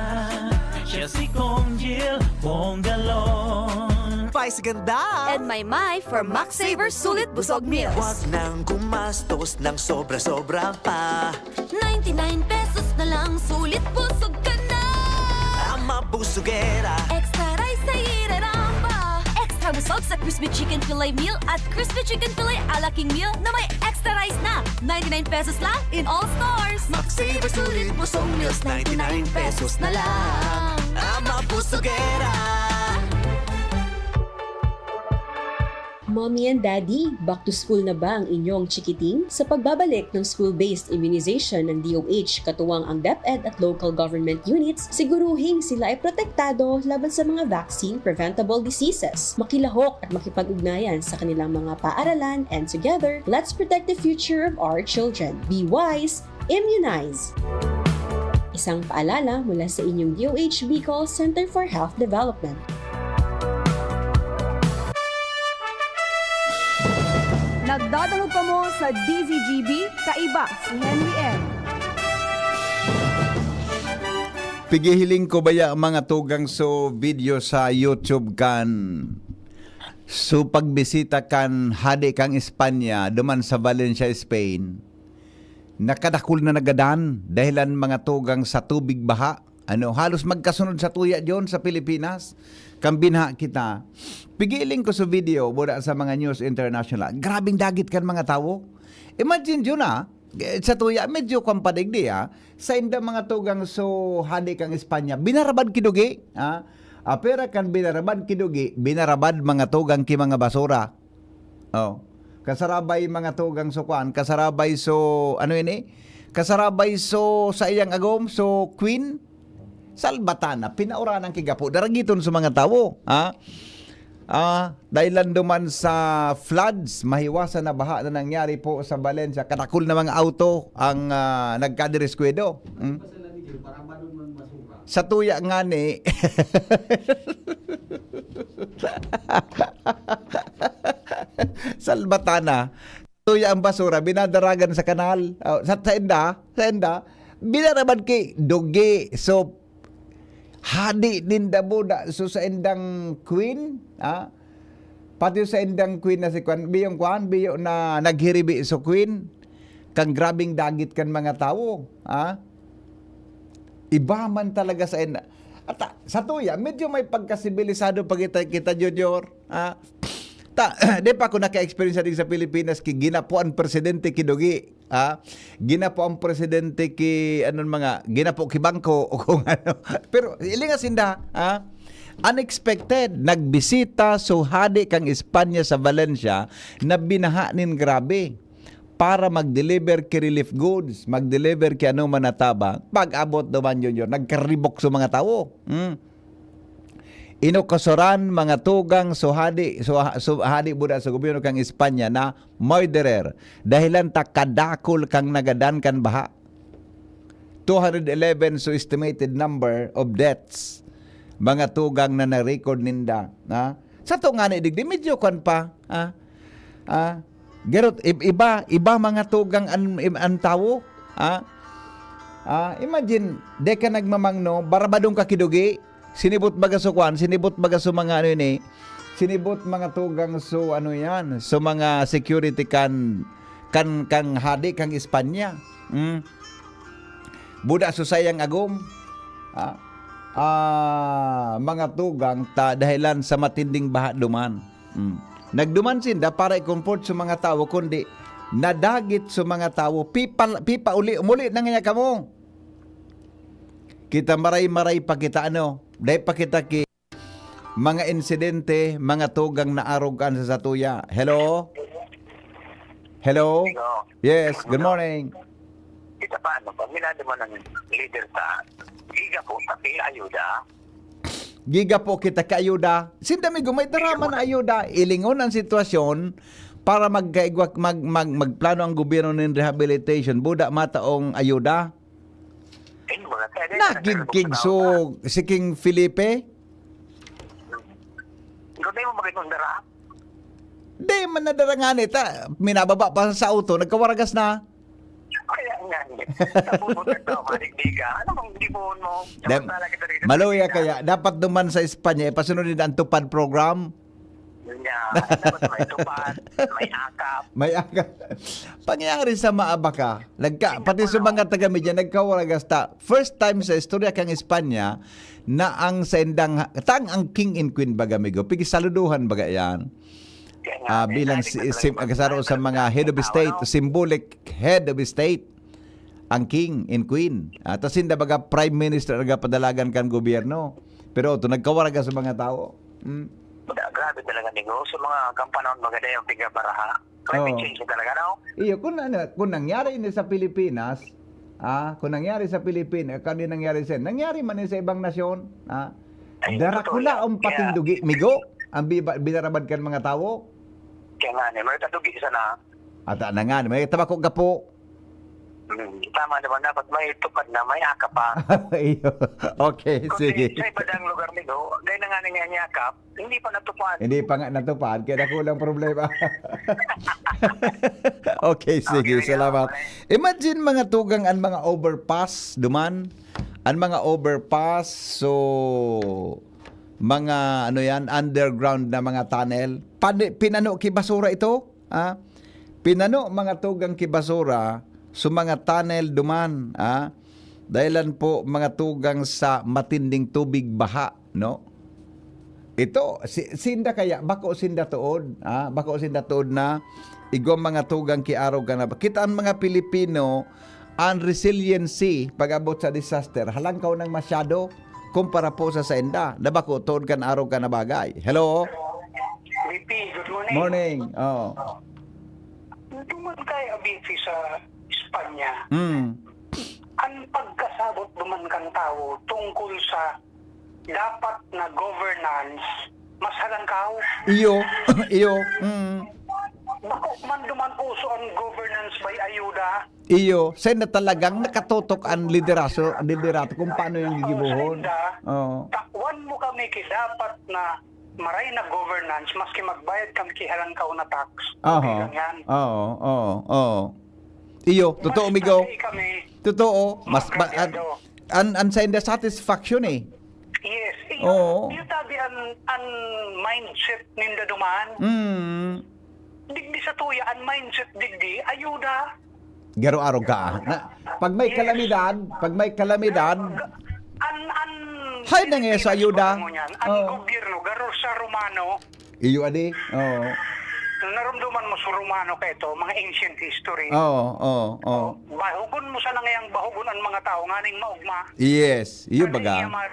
siya si Cong Jill Bongalon. Pais ganda! And may may for Max Saver Sulit Busog Meals. Wag nang gumastos ng sobra-sobra pa. Ninety-nine pesos na lang, sulit busog ka na. Ang mabusugera. Extra rice sa iraramba. Extra Busog sa crispy chicken fillet meal at crispy chicken fillet ala King meal na may extra rice na. Ninety-nine pesos lang in all stores. Magsave sulit busog meals, ninety-nine pesos na lang. Ama Busogera! Mommy and Daddy, back to school na ba ang inyong chikiting? Sa pagbabalik ng school-based immunization ng D O H, katuwang ang DepEd at local government units, siguruhing sila ay protektado laban sa mga vaccine-preventable diseases. Makilahok at makipag-ugnayan sa kanilang mga paaralan, and together, let's protect the future of our children. Be wise, immunize! Isang paalala mula sa inyong D O H Bicol Center for Health Development. Nagdadangog kamo sa D Z G B, kaiba si Henry M. Pigihiling ko baya mga tugang so video sa YouTube kan so pagbisita kan hadi kan Espanya duman sa Valencia, Spain. Nakadakul na nagadan dahilan mga tugang sa tubig baha. Ano, halos magkasunod sa tuya diyon sa Pilipinas. Kan binaha kita, pigiling ko sa video, buda sa mga news international. Grabing dagit kan mga tawo. Imagine yun ah, eh, sa tuya, medyo kwan pa digdi ah. Sa inda mga tugang so hadi kang Espanya, binarabad kidugi. Ah, apera kan binarabad kidugi, binarabad mga tugang ki mga basura. Oh. Kasarabay mga tugang so kwan, kasarabay so, ano ini? Kasarabay so sa iyang agom, so queen, salbatana, pinauranan kigapo, daragiton sa mga tawo, ha? Ah, dahilan duman sa floods, mahiwasan na baha na nangyari po sa Valencia. Kadakul na mga auto ang ah, nagkadiriskwado. Hmm? Sa tuya nga ni, salbatana. Tuya ang basura, binadaragan sa kanal. Oh, sa, sa inda, sa inda, binarabad ki dugi. So, hadi ninda buda. So, sa indang queen, ha? Pati sa indang queen na si Kwan, biyong Kwan, biyo na naghiribi so queen. Kan grabing dagit kan mga tawo, ha? Iba man talaga sa inda. At ah, sa tuya, medyo may pagkasibilisado pa kita, kita, Junior. Ah, ta, di pa ako naka-experience sa Pilipinas ki ginapo ang presidente ki dugi. Ah, ginapo ang presidente ki anong mga ginapo ki bangko o kung ano. Pero ilinga sinda, ah, unexpected, nagbisita so hadi kang Espanya sa Valencia na binaha nin grabe para mag-deliver ki relief goods, mag-deliver ki ano man na tabang. Pag-abot naman yun yun, nagkaribok sa mga tawo. Hmm. Inokasuran mga tugang so hadi, so, so hadi buda sa gobyerno kang Espanya na murderer. Dahilan ta kadakol kang nagadan kan baha. Two hundred eleven so estimated number of deaths. Mga tugang na na-record ninda. Ha? Sa to nga ni digdi, medyo kwan pa. Ha? Ah, garot, ib- iba, iba mga tugang an, im- an tawo. Ha? Ah, imagine, de ka nagmamangno, barabadong ka kidugi, sinibot baga so kwan, sinibot baga so mga ano ini, sinibot mga tugang so ano yan, so mga security kan, kan, kang hadi, kang Espanya. Mm. Buda so sayang agom. Ah, ah, mga tugang ta dahilan sa matinding baha duman. Mm. Nagduman sinda para i-comfort sa mga tawo, kundi nadagit sa mga tawo. Pipa, pipa uli, umuli na nga kamo. Kita maray-maray pa kita, ano, dahil pa kita ki mga insidente, mga tugang na arogan sa satuya. Hello? Hello? Hello. Yes, good morning. Kita pa, ano ba? Minado man ang leader sa Giga po, sa pila ayuda. Giga po kita kaayuda. Sinda migo, may darama na ayuda. Ilingon ang sitwasyon para magkaigwa, mag, mag, magplano ang gobyerno ng rehabilitation. Buda mataong ayuda. Ayun, mga kaya Nagigkig so si King Felipe. Ikaw tayo mo magkitong dara. Di man nadara nga nita. Minababa pa sa auto, nagkawaragas na. Kaya nga, eh. Sa pupunta ka, maligdiga. Ano bang gibuhon mo? Dem- Samantala kita rito. Maluya kaya, dapat duman sa Espanya, ipasunod din ang tupad program. Nya, dapat may tupad, may akap. May akap. Pangyari sa maabaka, nagka, pati sa mga taga-media, nagkawaragas ta. First time sa istorya kang Espanya na ang sa indang, tang ang king and queen baga, amigo. Pigisaluduhan baga yan. Kaya nga, Ah, eh, bilang sabi ko si, talaga, sim-, kasaro sa mga head of state, tao, no? Symbolic head of state, ang king and queen. At sinda baga prime minister ang padalagan kan gobyerno. Pero ito, nagkawaragas sa mga tao. Mm. Gra-, grabe talaga, amigo. Sa mga kampanahon, maganda yung pigabaraha. Climate Oo. change na talaga, no? Iyo, kung ano, kung nangyari ini sa Pilipinas, ah, kung nangyari sa Pilipinas, kani nangyari sa, nangyari man ini sa ibang nasyon, ah, Ay, totoo Dracula yan. Ang Kaya patindugi, migo, ang biba-, binarabad kan mga tawo. Kaya nga, ni, may tadugi sana. Ata na nga, may tabako gapo. Hmm, tama naman, dapat may tupad na, may akap pa. Iyo. Okay, Kundi sige. Sa iba dang lugar, migo, dahil na nga nangyayakap, hindi pa natupad. Hindi pa nga natupad, kaya dakulang problema. Okay, sige, Okay, salamat. okay. Imagine mga tugang an mga overpass, duman, an mga overpass, so, mga, ano yan, underground na mga tunnel. Pan-, pinano ki basura ito? Ah, pinano mga tugang ki basura, so mga tunnel duman, ah, dahilan po mga tugang sa matinding tubig baha, no? Ito, si, sinda kaya, bako sinda tuod, ah, bako sinda tuod na igwa mga tugang ki arog ka na. Kita ang mga Pilipino, ang resiliency pag-abot sa disaster, halangkaw nang masyado kumpara po sa sainda, na bako tuod kan arog ka na bagay. Hello? V P, good morning. Morning. Oh. Duman kay Abifi sa Espanya, Mm. ang pagkasabot duman kan tawo tungkol sa dapat na governance, mas halangkaw. Iyo. Iyo. Mm. Bako man duman uso ang governance by ayuda. Iyo. Sainda talagang nakatutok ang lideraso, liderato kung paano yung Oo, gigibuhon. sainda, Oo. Takwan mo kami ki dapat na maray na governance, maski magbayad kami ki halangkaw na tax. Aha. Okay lang yan. Oo, oo, oo. Iyo, totoo, Mas migo. Kasi kami, Totoo. Mas, ma-, an, magrabyado. an, an sainda satisfaction eh. Yes. Iyo, Oo. iyo tabi an, an mindset ninda duman. Mm. Digdi sa tuya, an mindset digdi, ayuda. Garo arog ka, ah. Na, pag may Yes. kalamidad, pag may kalamidad, An, an, Hay, nang Pilipinas, Yeso, ayuda. Bago mo niyan. An Oo. gobyerno, garo sa Romano. Iyo, adi. Oo. Narumduman mo sa Romano ka ito, mga ancient history. Oo, oo, oo. Bahugon mo sana ngayang bahugon ang mga tao, nganing maugma. Yes, iyo Kasi baga. iya ma-,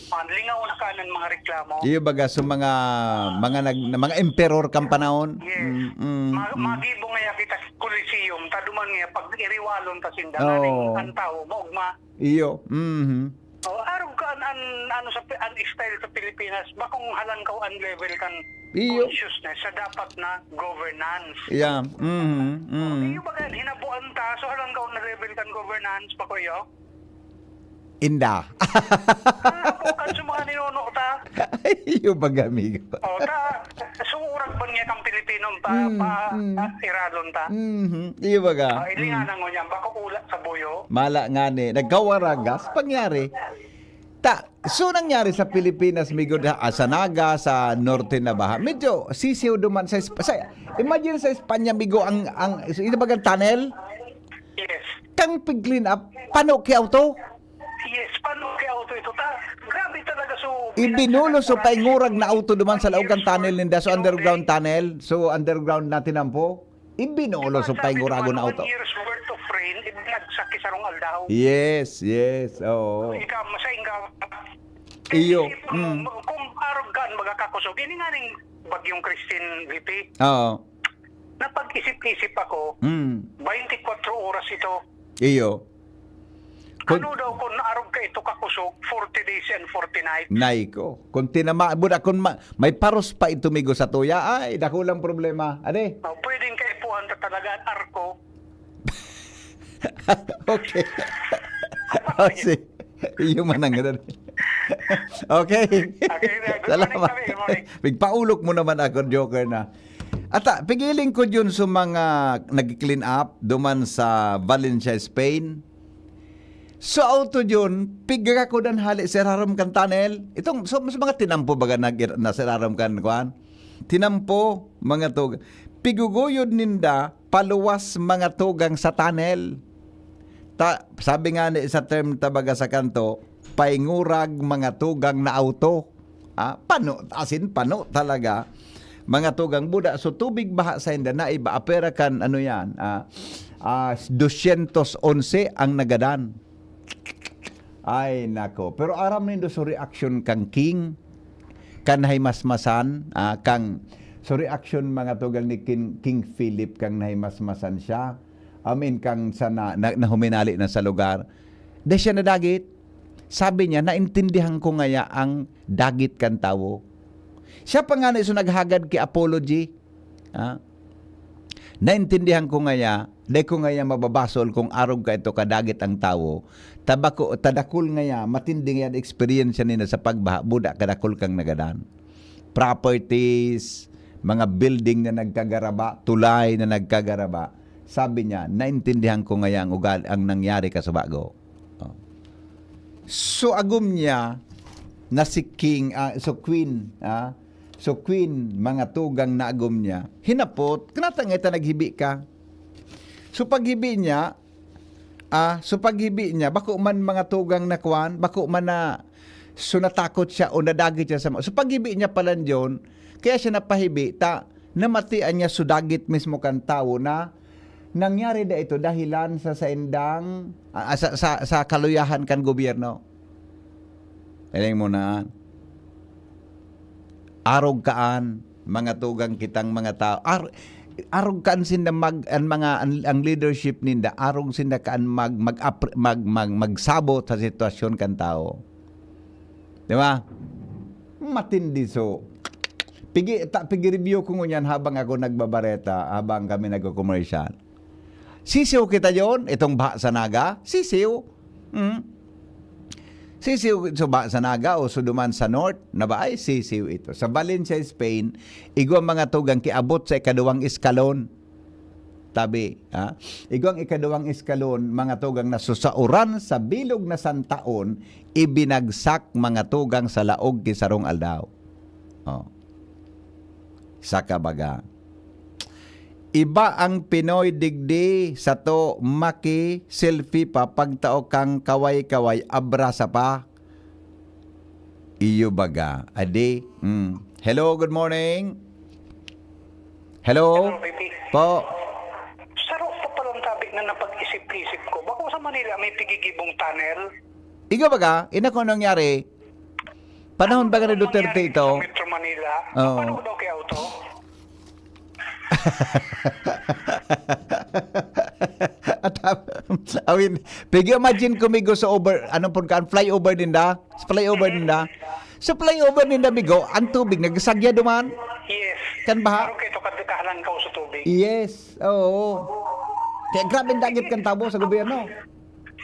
man, lingaw na ka ng mga reklamo. Iyo baga, so mga, mga nag-, mga emperor kang panahon. Yes. Mm, mm, Ma-, mm. magibo ngaya kita sa Coliseum, taduman ngaya pag iriwalon ta sinda, Oo. nganing ang tao, maugma. Iyo. Mhm. Oh, arog ka an, an, ano sa Pi-, an style sa Pilipinas, bakong halangkaw an level kan Iyo. consciousness sa dapat na governance. Yeah. Mhm. Oh, Mhm. iyo baga, hinabuan ta, so halangkaw na level kan governance, bako iyo? Inda. Ah, ako kan sa mga ninuno ta. Iyo baga, amigo. Oh, ta, so urag ba niya kang Pilipino pa, Mm, pa, mm. pa, iralon ta? Mhm. Iyo baga. Ah, ilinganan Mm. mo niya, bako ula sa buyo. Mala nga ni, nagkawaragas, pangyari. Ta, so nangyari sa Pilipinas, migo, da, ah, sa Naga, sa Norte na baha. Medyo sisiw duman sa Esp-, sa, imagine sa Espanya, migo, ang, ang, ito bagang tunnel? Yes. Kang pig-clean up, pano ki auto? Yes, pano ki auto ito ta? Grabe talaga, so, Ibinulos o pinagsasabi paingurag na auto duman sa laog kan tunnel ninda, so underground tunnel, so underground na tinampo. Ibinulos o painguragon na auto. One year's worth of rain, ibinagsak ki sarong aldaw. Yes, yes, oo. Ika, masa inga, Iyo, isip mo, mm. kung arog ka, magkakakusog. Ini nga ning bagyong Christine, V P. Oo. Napag-isip-isip ako, Mm. twenty-four oras ito. Iyo. Kun- Ano daw kung naarog ka ito kakusog, forty days and forty nights? Nay ko. Kung tinama, buda, kung ma-, may paros pa ito, migo, sa tuya, ay, dakulang problema. Ade? Oh, pwedeng kaipuhan ka talaga, arko. Okay. Oh, si, iyo man ang ganun. Okay. Okay, good morning Salamat. kami, good morning. Pigpaulok mo naman ako, joker na. Ata, pigiling ko yun sa mga nag-clean up duman sa Valencia, Spain. So, auto yun, piga ko dan hali sa irarom kan tunnel. Itong, so, sa mga tinampo baga nag-, na sa irarom kan, kuan? tinampo, mga tugang. Piguguyod ninda, paluwas, mga tugang, sa tunnel. Ta-, sabi nga ni, sa term ta baga sa kanto, "Paingurag, mga tugang, na auto." Ah, pano, as in, pano talaga. Mga tugang buda, so tubig baha sa inda na iba, apera kan, ano yan, ah, ah, dosyentos onse ang nagadan. Ay, nako. Pero aram nindo so reaction kan king, kan nahimasmasan, ah, kang, so reaction, mga tugang, ni King, King Philip, kang nahimasmasan siya. I mean, kang sa na, na, na huminali na sa lugar. Dai siya nadagit. Sabi niya, "Naintindihan ko ngaya ang dagit kan tawo." Siya pa nga na iso naghagad ki apology. Ah? "Naintindihan ko ngaya, dai ko ngaya mababasol kung arog kaito kadagit ang tawo. Tabako, tadakol ngaya, matindi ngaya an eksperyensya ninda sa pagbaha, buda kadakol kang nagadan. Properties, mga building na nagkagaraba, tulay na nagkagaraba." Sabi niya, "Naintindihan ko ngaya ang ugal-, ang nangyari ka sa bago." Oh. So, agom niya na si King, ah, so Queen, ah, so Queen, mga tugang na agom niya. Hinapot, "Kanatangay ta naghibi ka?" So, paghibi niya, ah, so, paghibi niya, bako man, mga tugang, na kwan, bako man na, so, natakot siya o nadagit siya sa ma-, so, paghibi niya pala yun, kaya siya napahibi, ta, namatian niya so dagit mismo kan tawo na nangyari da ito dahilan sa saindang, ah, sa, sa, sa kaluyahan kan gobyerno. Hiling mo na. Arog kaan, mga tugang kitang mga tao. Ar-, arog kaan sinda mag-, ang mga, ang, ang leadership ninda, arog sinda kaan mag, mag, mag, mag, magsabot sa sitwasyon kan tao. Di ba? Matindi so. Pigi, ta, pigi-review ko ngunyan habang ako nagbabareta, habang kami nagko-commercial. Sisiw kita yon, itong baha sa Naga? Sisiw. Mm. Sisiw so baha sa Naga o so duman sa North, na ba ay sisiw ito. Sa Valencia, Spain, igwa mga tugang kiabot sa ikaduwang eskalon. Tabi, ha? Igwang ikaduwang eskalon, mga tugang, na susauran sa bilog na santaon, ibinagsak, mga tugang, sa laog ki sarong aldaw. Oh. Saka baga. Iba ang Pinoy digdi, sato maki-selfie pa, pagtao kang kaway-kaway, abrasa pa. Iyo baga. Adi. Mm. Hello, good morning. Hello? Hello, P P. Po. Saro pa palang tabi na napag-isip-isip ko. Bako sa Manila may pigigibong tunnel. Iga baga, ina ko nangyari. Panahon baga ni Duterte ito? Sa Metro Manila. Oo. Paano daw kay auto? At, awin, pigi imagine ko migo sa over, ano po ka, flyover ninda? Sa flyover ninda? Sa flyover ninda, migo, ang tubig nagsagya duman? Yes. Kan baha? Pero kay to kadikahanan ka sa tubig. Yes, oo. Kaya grabe ang dagit kan tabo sa gobyerno.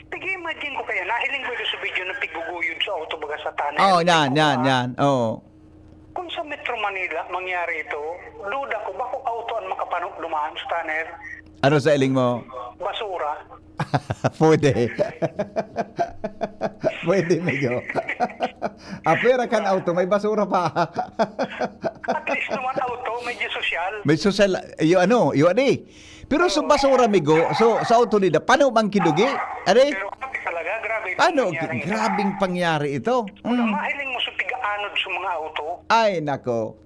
Pigi imagine ko kaya, nahiling ko ito sa video na piguguyod sa auto baga sa tunnel. Oo, yan, yan, yan. Oo. Kung sa Metro Manila mangyari ito, duda ko, bako auto ang makapano dumaan sa tunnel. Ano sa iling mo? Basura. Pwede. Pwede, medyo. Apera kan auto, may basura pa. At least naman auto, medyo sosyal. May sosyal, yung ano, yung ano eh. Pero sa basura, migo, so, sa auto nila, paano bang kidugi? Are? Pero grabe talaga, grabe itong Ano? nangyari. Grabing pangyari ito. Mm. Mahiling mo sa pigaanod sa mga auto. Ay, nako.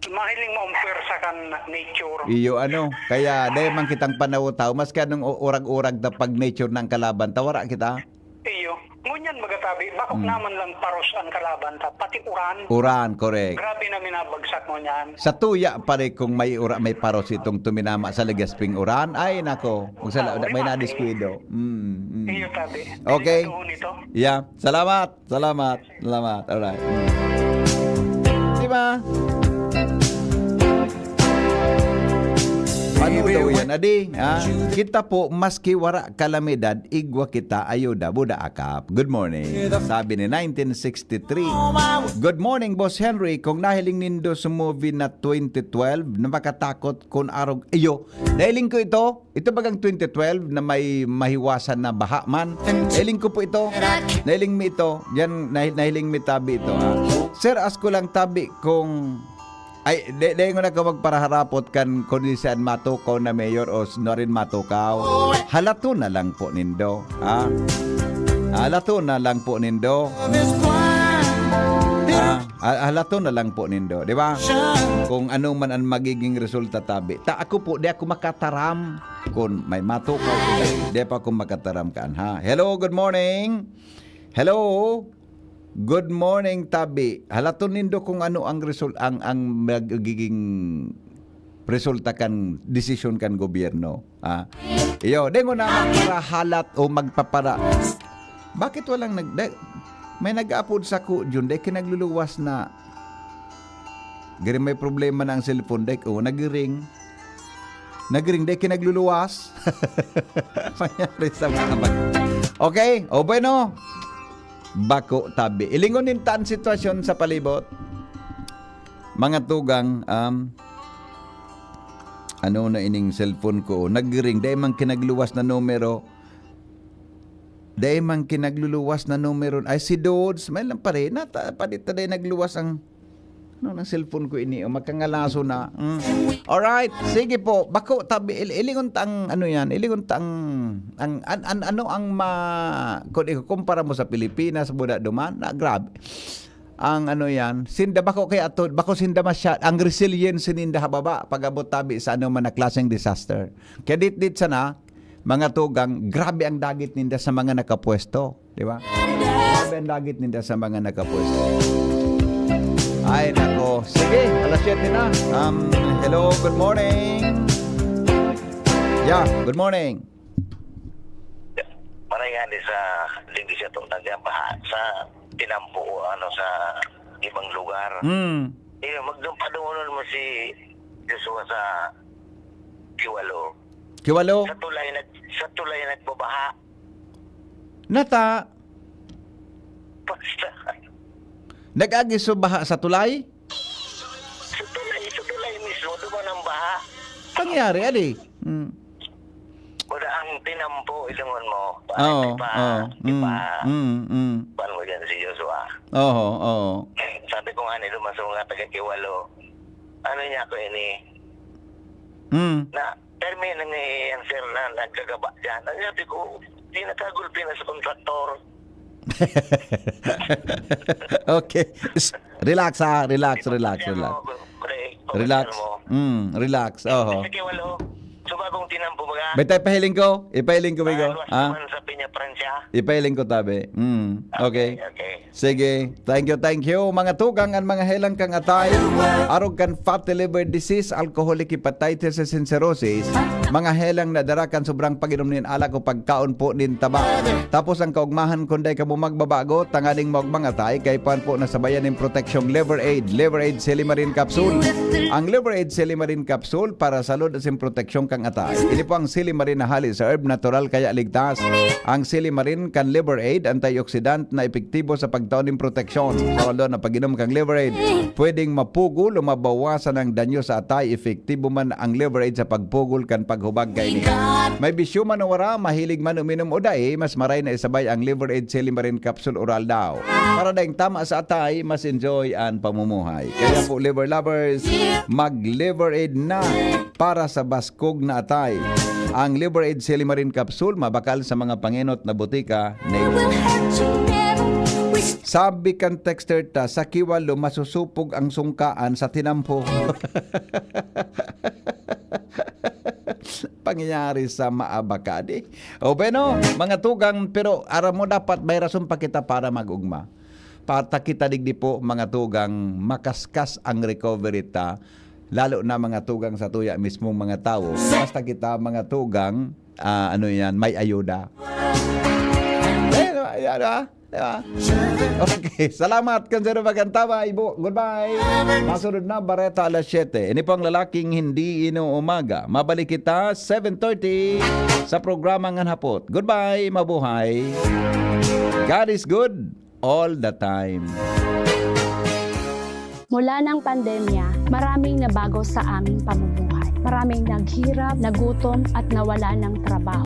Mahiling mo ang pwersa kan nature. Iyo, ano, kaya dahil man kitang panaw-taw, maski anong u-, urag-urag na pag nature ng kalaban, tawara kita. Iyo. Ngunyan, magatabi, bakok Hmm. naman lang paros ang kalaban ta, pati uran. Uran, correct. Grabe na minabagsak ngunyan. Sa tuya, pare, kung may ura-, may paros itong tuminama sa Legazping uran, ay, nako, magsala-, Ah, may uran, nadiskuido. Mm, mm. Iyo, tabi. Okay. Delikado nito. Yeah. Salamat. Salamat. Salamat. Alright. Mm. Di ba? Ano daw yan, adi? Ha? Kita po, maski wara kalamidad, igwa kita, ayuda, buda akap. Good morning. Sabi ni nineteen sixty-three. Good morning, Boss Henry. Kung nahiling nindo sa movie na twenty twelve, na makatakot kun arog, iyo, nahiling ko ito. Ito bagang twenty twelve na may mahiwasan na baha man? Nahiling ko po ito. Nahiling mi ito. Yan, nahi-, nahiling mi tabi ito, ha? Sir, ask ko lang tabi kung Ay, di, di ko na ka magparaharapot kan kung siya an matukaw na mayor o s-, nuarin matukaw. Halaton na lang po nindo, ha? Halaton na lang po nindo. Ha? Ha-, halaton na lang po nindo, di ba? Kung ano man ang magiging resulta, tabi. Ta, ako po, di ako makataram kung may matukaw o di. Di pa ako makataram kan, ha? Hello, good morning. Hello. Good morning, tabi. Halaton nindo kung ano ang result, ang, ang magiging resulta kan desisyon kan gobyerno. Ah. Iyo, di mo na magparahalat o magpapara-, bakit walang nag-, di, may nag-aapod sa ko, Jun, di kinagluluwas na. Gari may problema na ang cellphone, di, oh, nag-ring. Nag-ring, di kinagluluwas. Mangyari sa mga mag-, okay, o bueno. Bako, tabi. Ilingon ninta an sitwasyon sa palibot. Mga tugang, um, ano na ining cellphone ko? Nag-ring, dai man kinagluwas na numero. Dai man kinagluluwas na numero. Ay, si Dods, may lang pare. Nata, pa dito dai nagluwas ang, ano, ng cellphone ko ini. O, magkangalaso na. Mm. Alright, sige po. Bako, tabi, il-, ilingon ta ang, ano yan, ilingon ta ang, ang, an, an, ano ang ma-, kung ikukumpara mo sa Pilipinas, buda duman, na grabe. Ang ano yan, sinda bako kaya to, bako sinda masya-, ang resilience ninda hababa, pag-abot tabi sa ano man na klaseng disaster. Kaya dit-dit sana, mga tugang, grabe ang dagit ninda sa mga nakapwesto, di ba? Grabe ang dagit ninda sa mga nakapwesto. Ay, nako. Sige, alas siyete na. Um, hello, good morning. Yeah, good morning. Maray nga di sa Linggo siya itong nagbaha sa tinampo o ano sa ibang lugar. Hmm. Eh, magdumpadungonon mo si Joshua sa Kiwalo. Kiwalo? Sa tulay nag-, sa tulay nagbabaha. Nata? Basta. Nag-agi so baha sa tulay? Sa tulay, sa tulay mismo, duman ang baha. Pangyari, ali? Hmm. Wala ang tinampo, ilingon mo. Oo, Di pa, oo. di Mm, pa, mm, mm. kuwan mo dyan si Joshua. Oho, oo. Sabi ko nga nila, mas mga taga Kiwalo, ano niya ako ini? Mm. Na, termino ni ang sir na nagkagaba dyan. Ang sabi ko, di nakagulpi na sa kontraktor. Okay. S-, relax, ha. Relax, relax, Kaya relax. mo, pre, Relax. pagkakita mo. Mm, relax. Oho. Sa Kiwalo, sa bagong tinampo baga. Basta ipahiling ko. Ipahiling ko, Bigo. Ah, luwas Ha? naman sa Peña Francia. Ipahiling ko, tabi. Mm, okay. Okay, okay. Sige. Thank you, thank you. Mga tugang, ang mga helang kang atay. Arog kan fatty liver disease, alcoholic hepatitis, and cirrhosis. Mga helang na dara kan sobrang pag-inom nin alak o pagkaon po nin taba. Tapos ang kaugmahan, kung dai kamo magbabago, tanganing maugmang atay, kaipuhan po na sabayan nin proteksyong Liver Aid, Liver Aid Silimarin Capsule. Ang Liver Aid Silimarin Capsule para sa salud asin proteksyon kan atay. Ini po ang silimarin na hali sa herb, natural kaya ligtas. Ang silimarin kan Liver Aid, antioxidant na epektibo sa pagtao nin proteksyon. Sa aldaw na pag-inom kan Liver Aid, pwedeng mapugol o mabawasan ang danyo sa atay. Epektibo man ang Liver Aid sa pagpugol kan paghubag kaini. May bisyo man o wara, mahilig man uminom o dai, mas maray na isabay ang Liver Aid Silimarin Capsule Oral daw. Para daing tama sa atay, mas enjoy ang pamumuhay. Kaya po, Liver Lovers, mag-Liver Aid na para sa baskog na atay. Ang Liver Aid Silimarin Capsule, mabakal sa mga pangenot na botika na ito. Sabi kan texter ta, sa Kiwalo, masusupog ang sungkaan sa tinampo. Pangyayari sa maabakadi. O bueno, mga tugang, pero aram mo, dapat may rason pa kita para mag-ugma. Pata kita digdi po, mga tugang, makaskas ang recovery ta, lalo na mga tugang sa tuya mismong mga tawo. Basta kita, mga tugang, ah, ano yan, may ayuda. Pero, ayan, ah. Di ba? Okay. Salamat, Kansero Magantaba, Ibo. Goodbye. Masunod na, Bareta, alas siyete. Ini po ang lalaking hindi inuumaga. Mabalik kita, seven thirty, sa programa Ngan Hapot. Goodbye. Mabuhay. God is good all the time. Mula ng pandemya, maraming nabago sa aming pamumuhay. Maraming naghirap, nagutom, at nawala ng trabaho.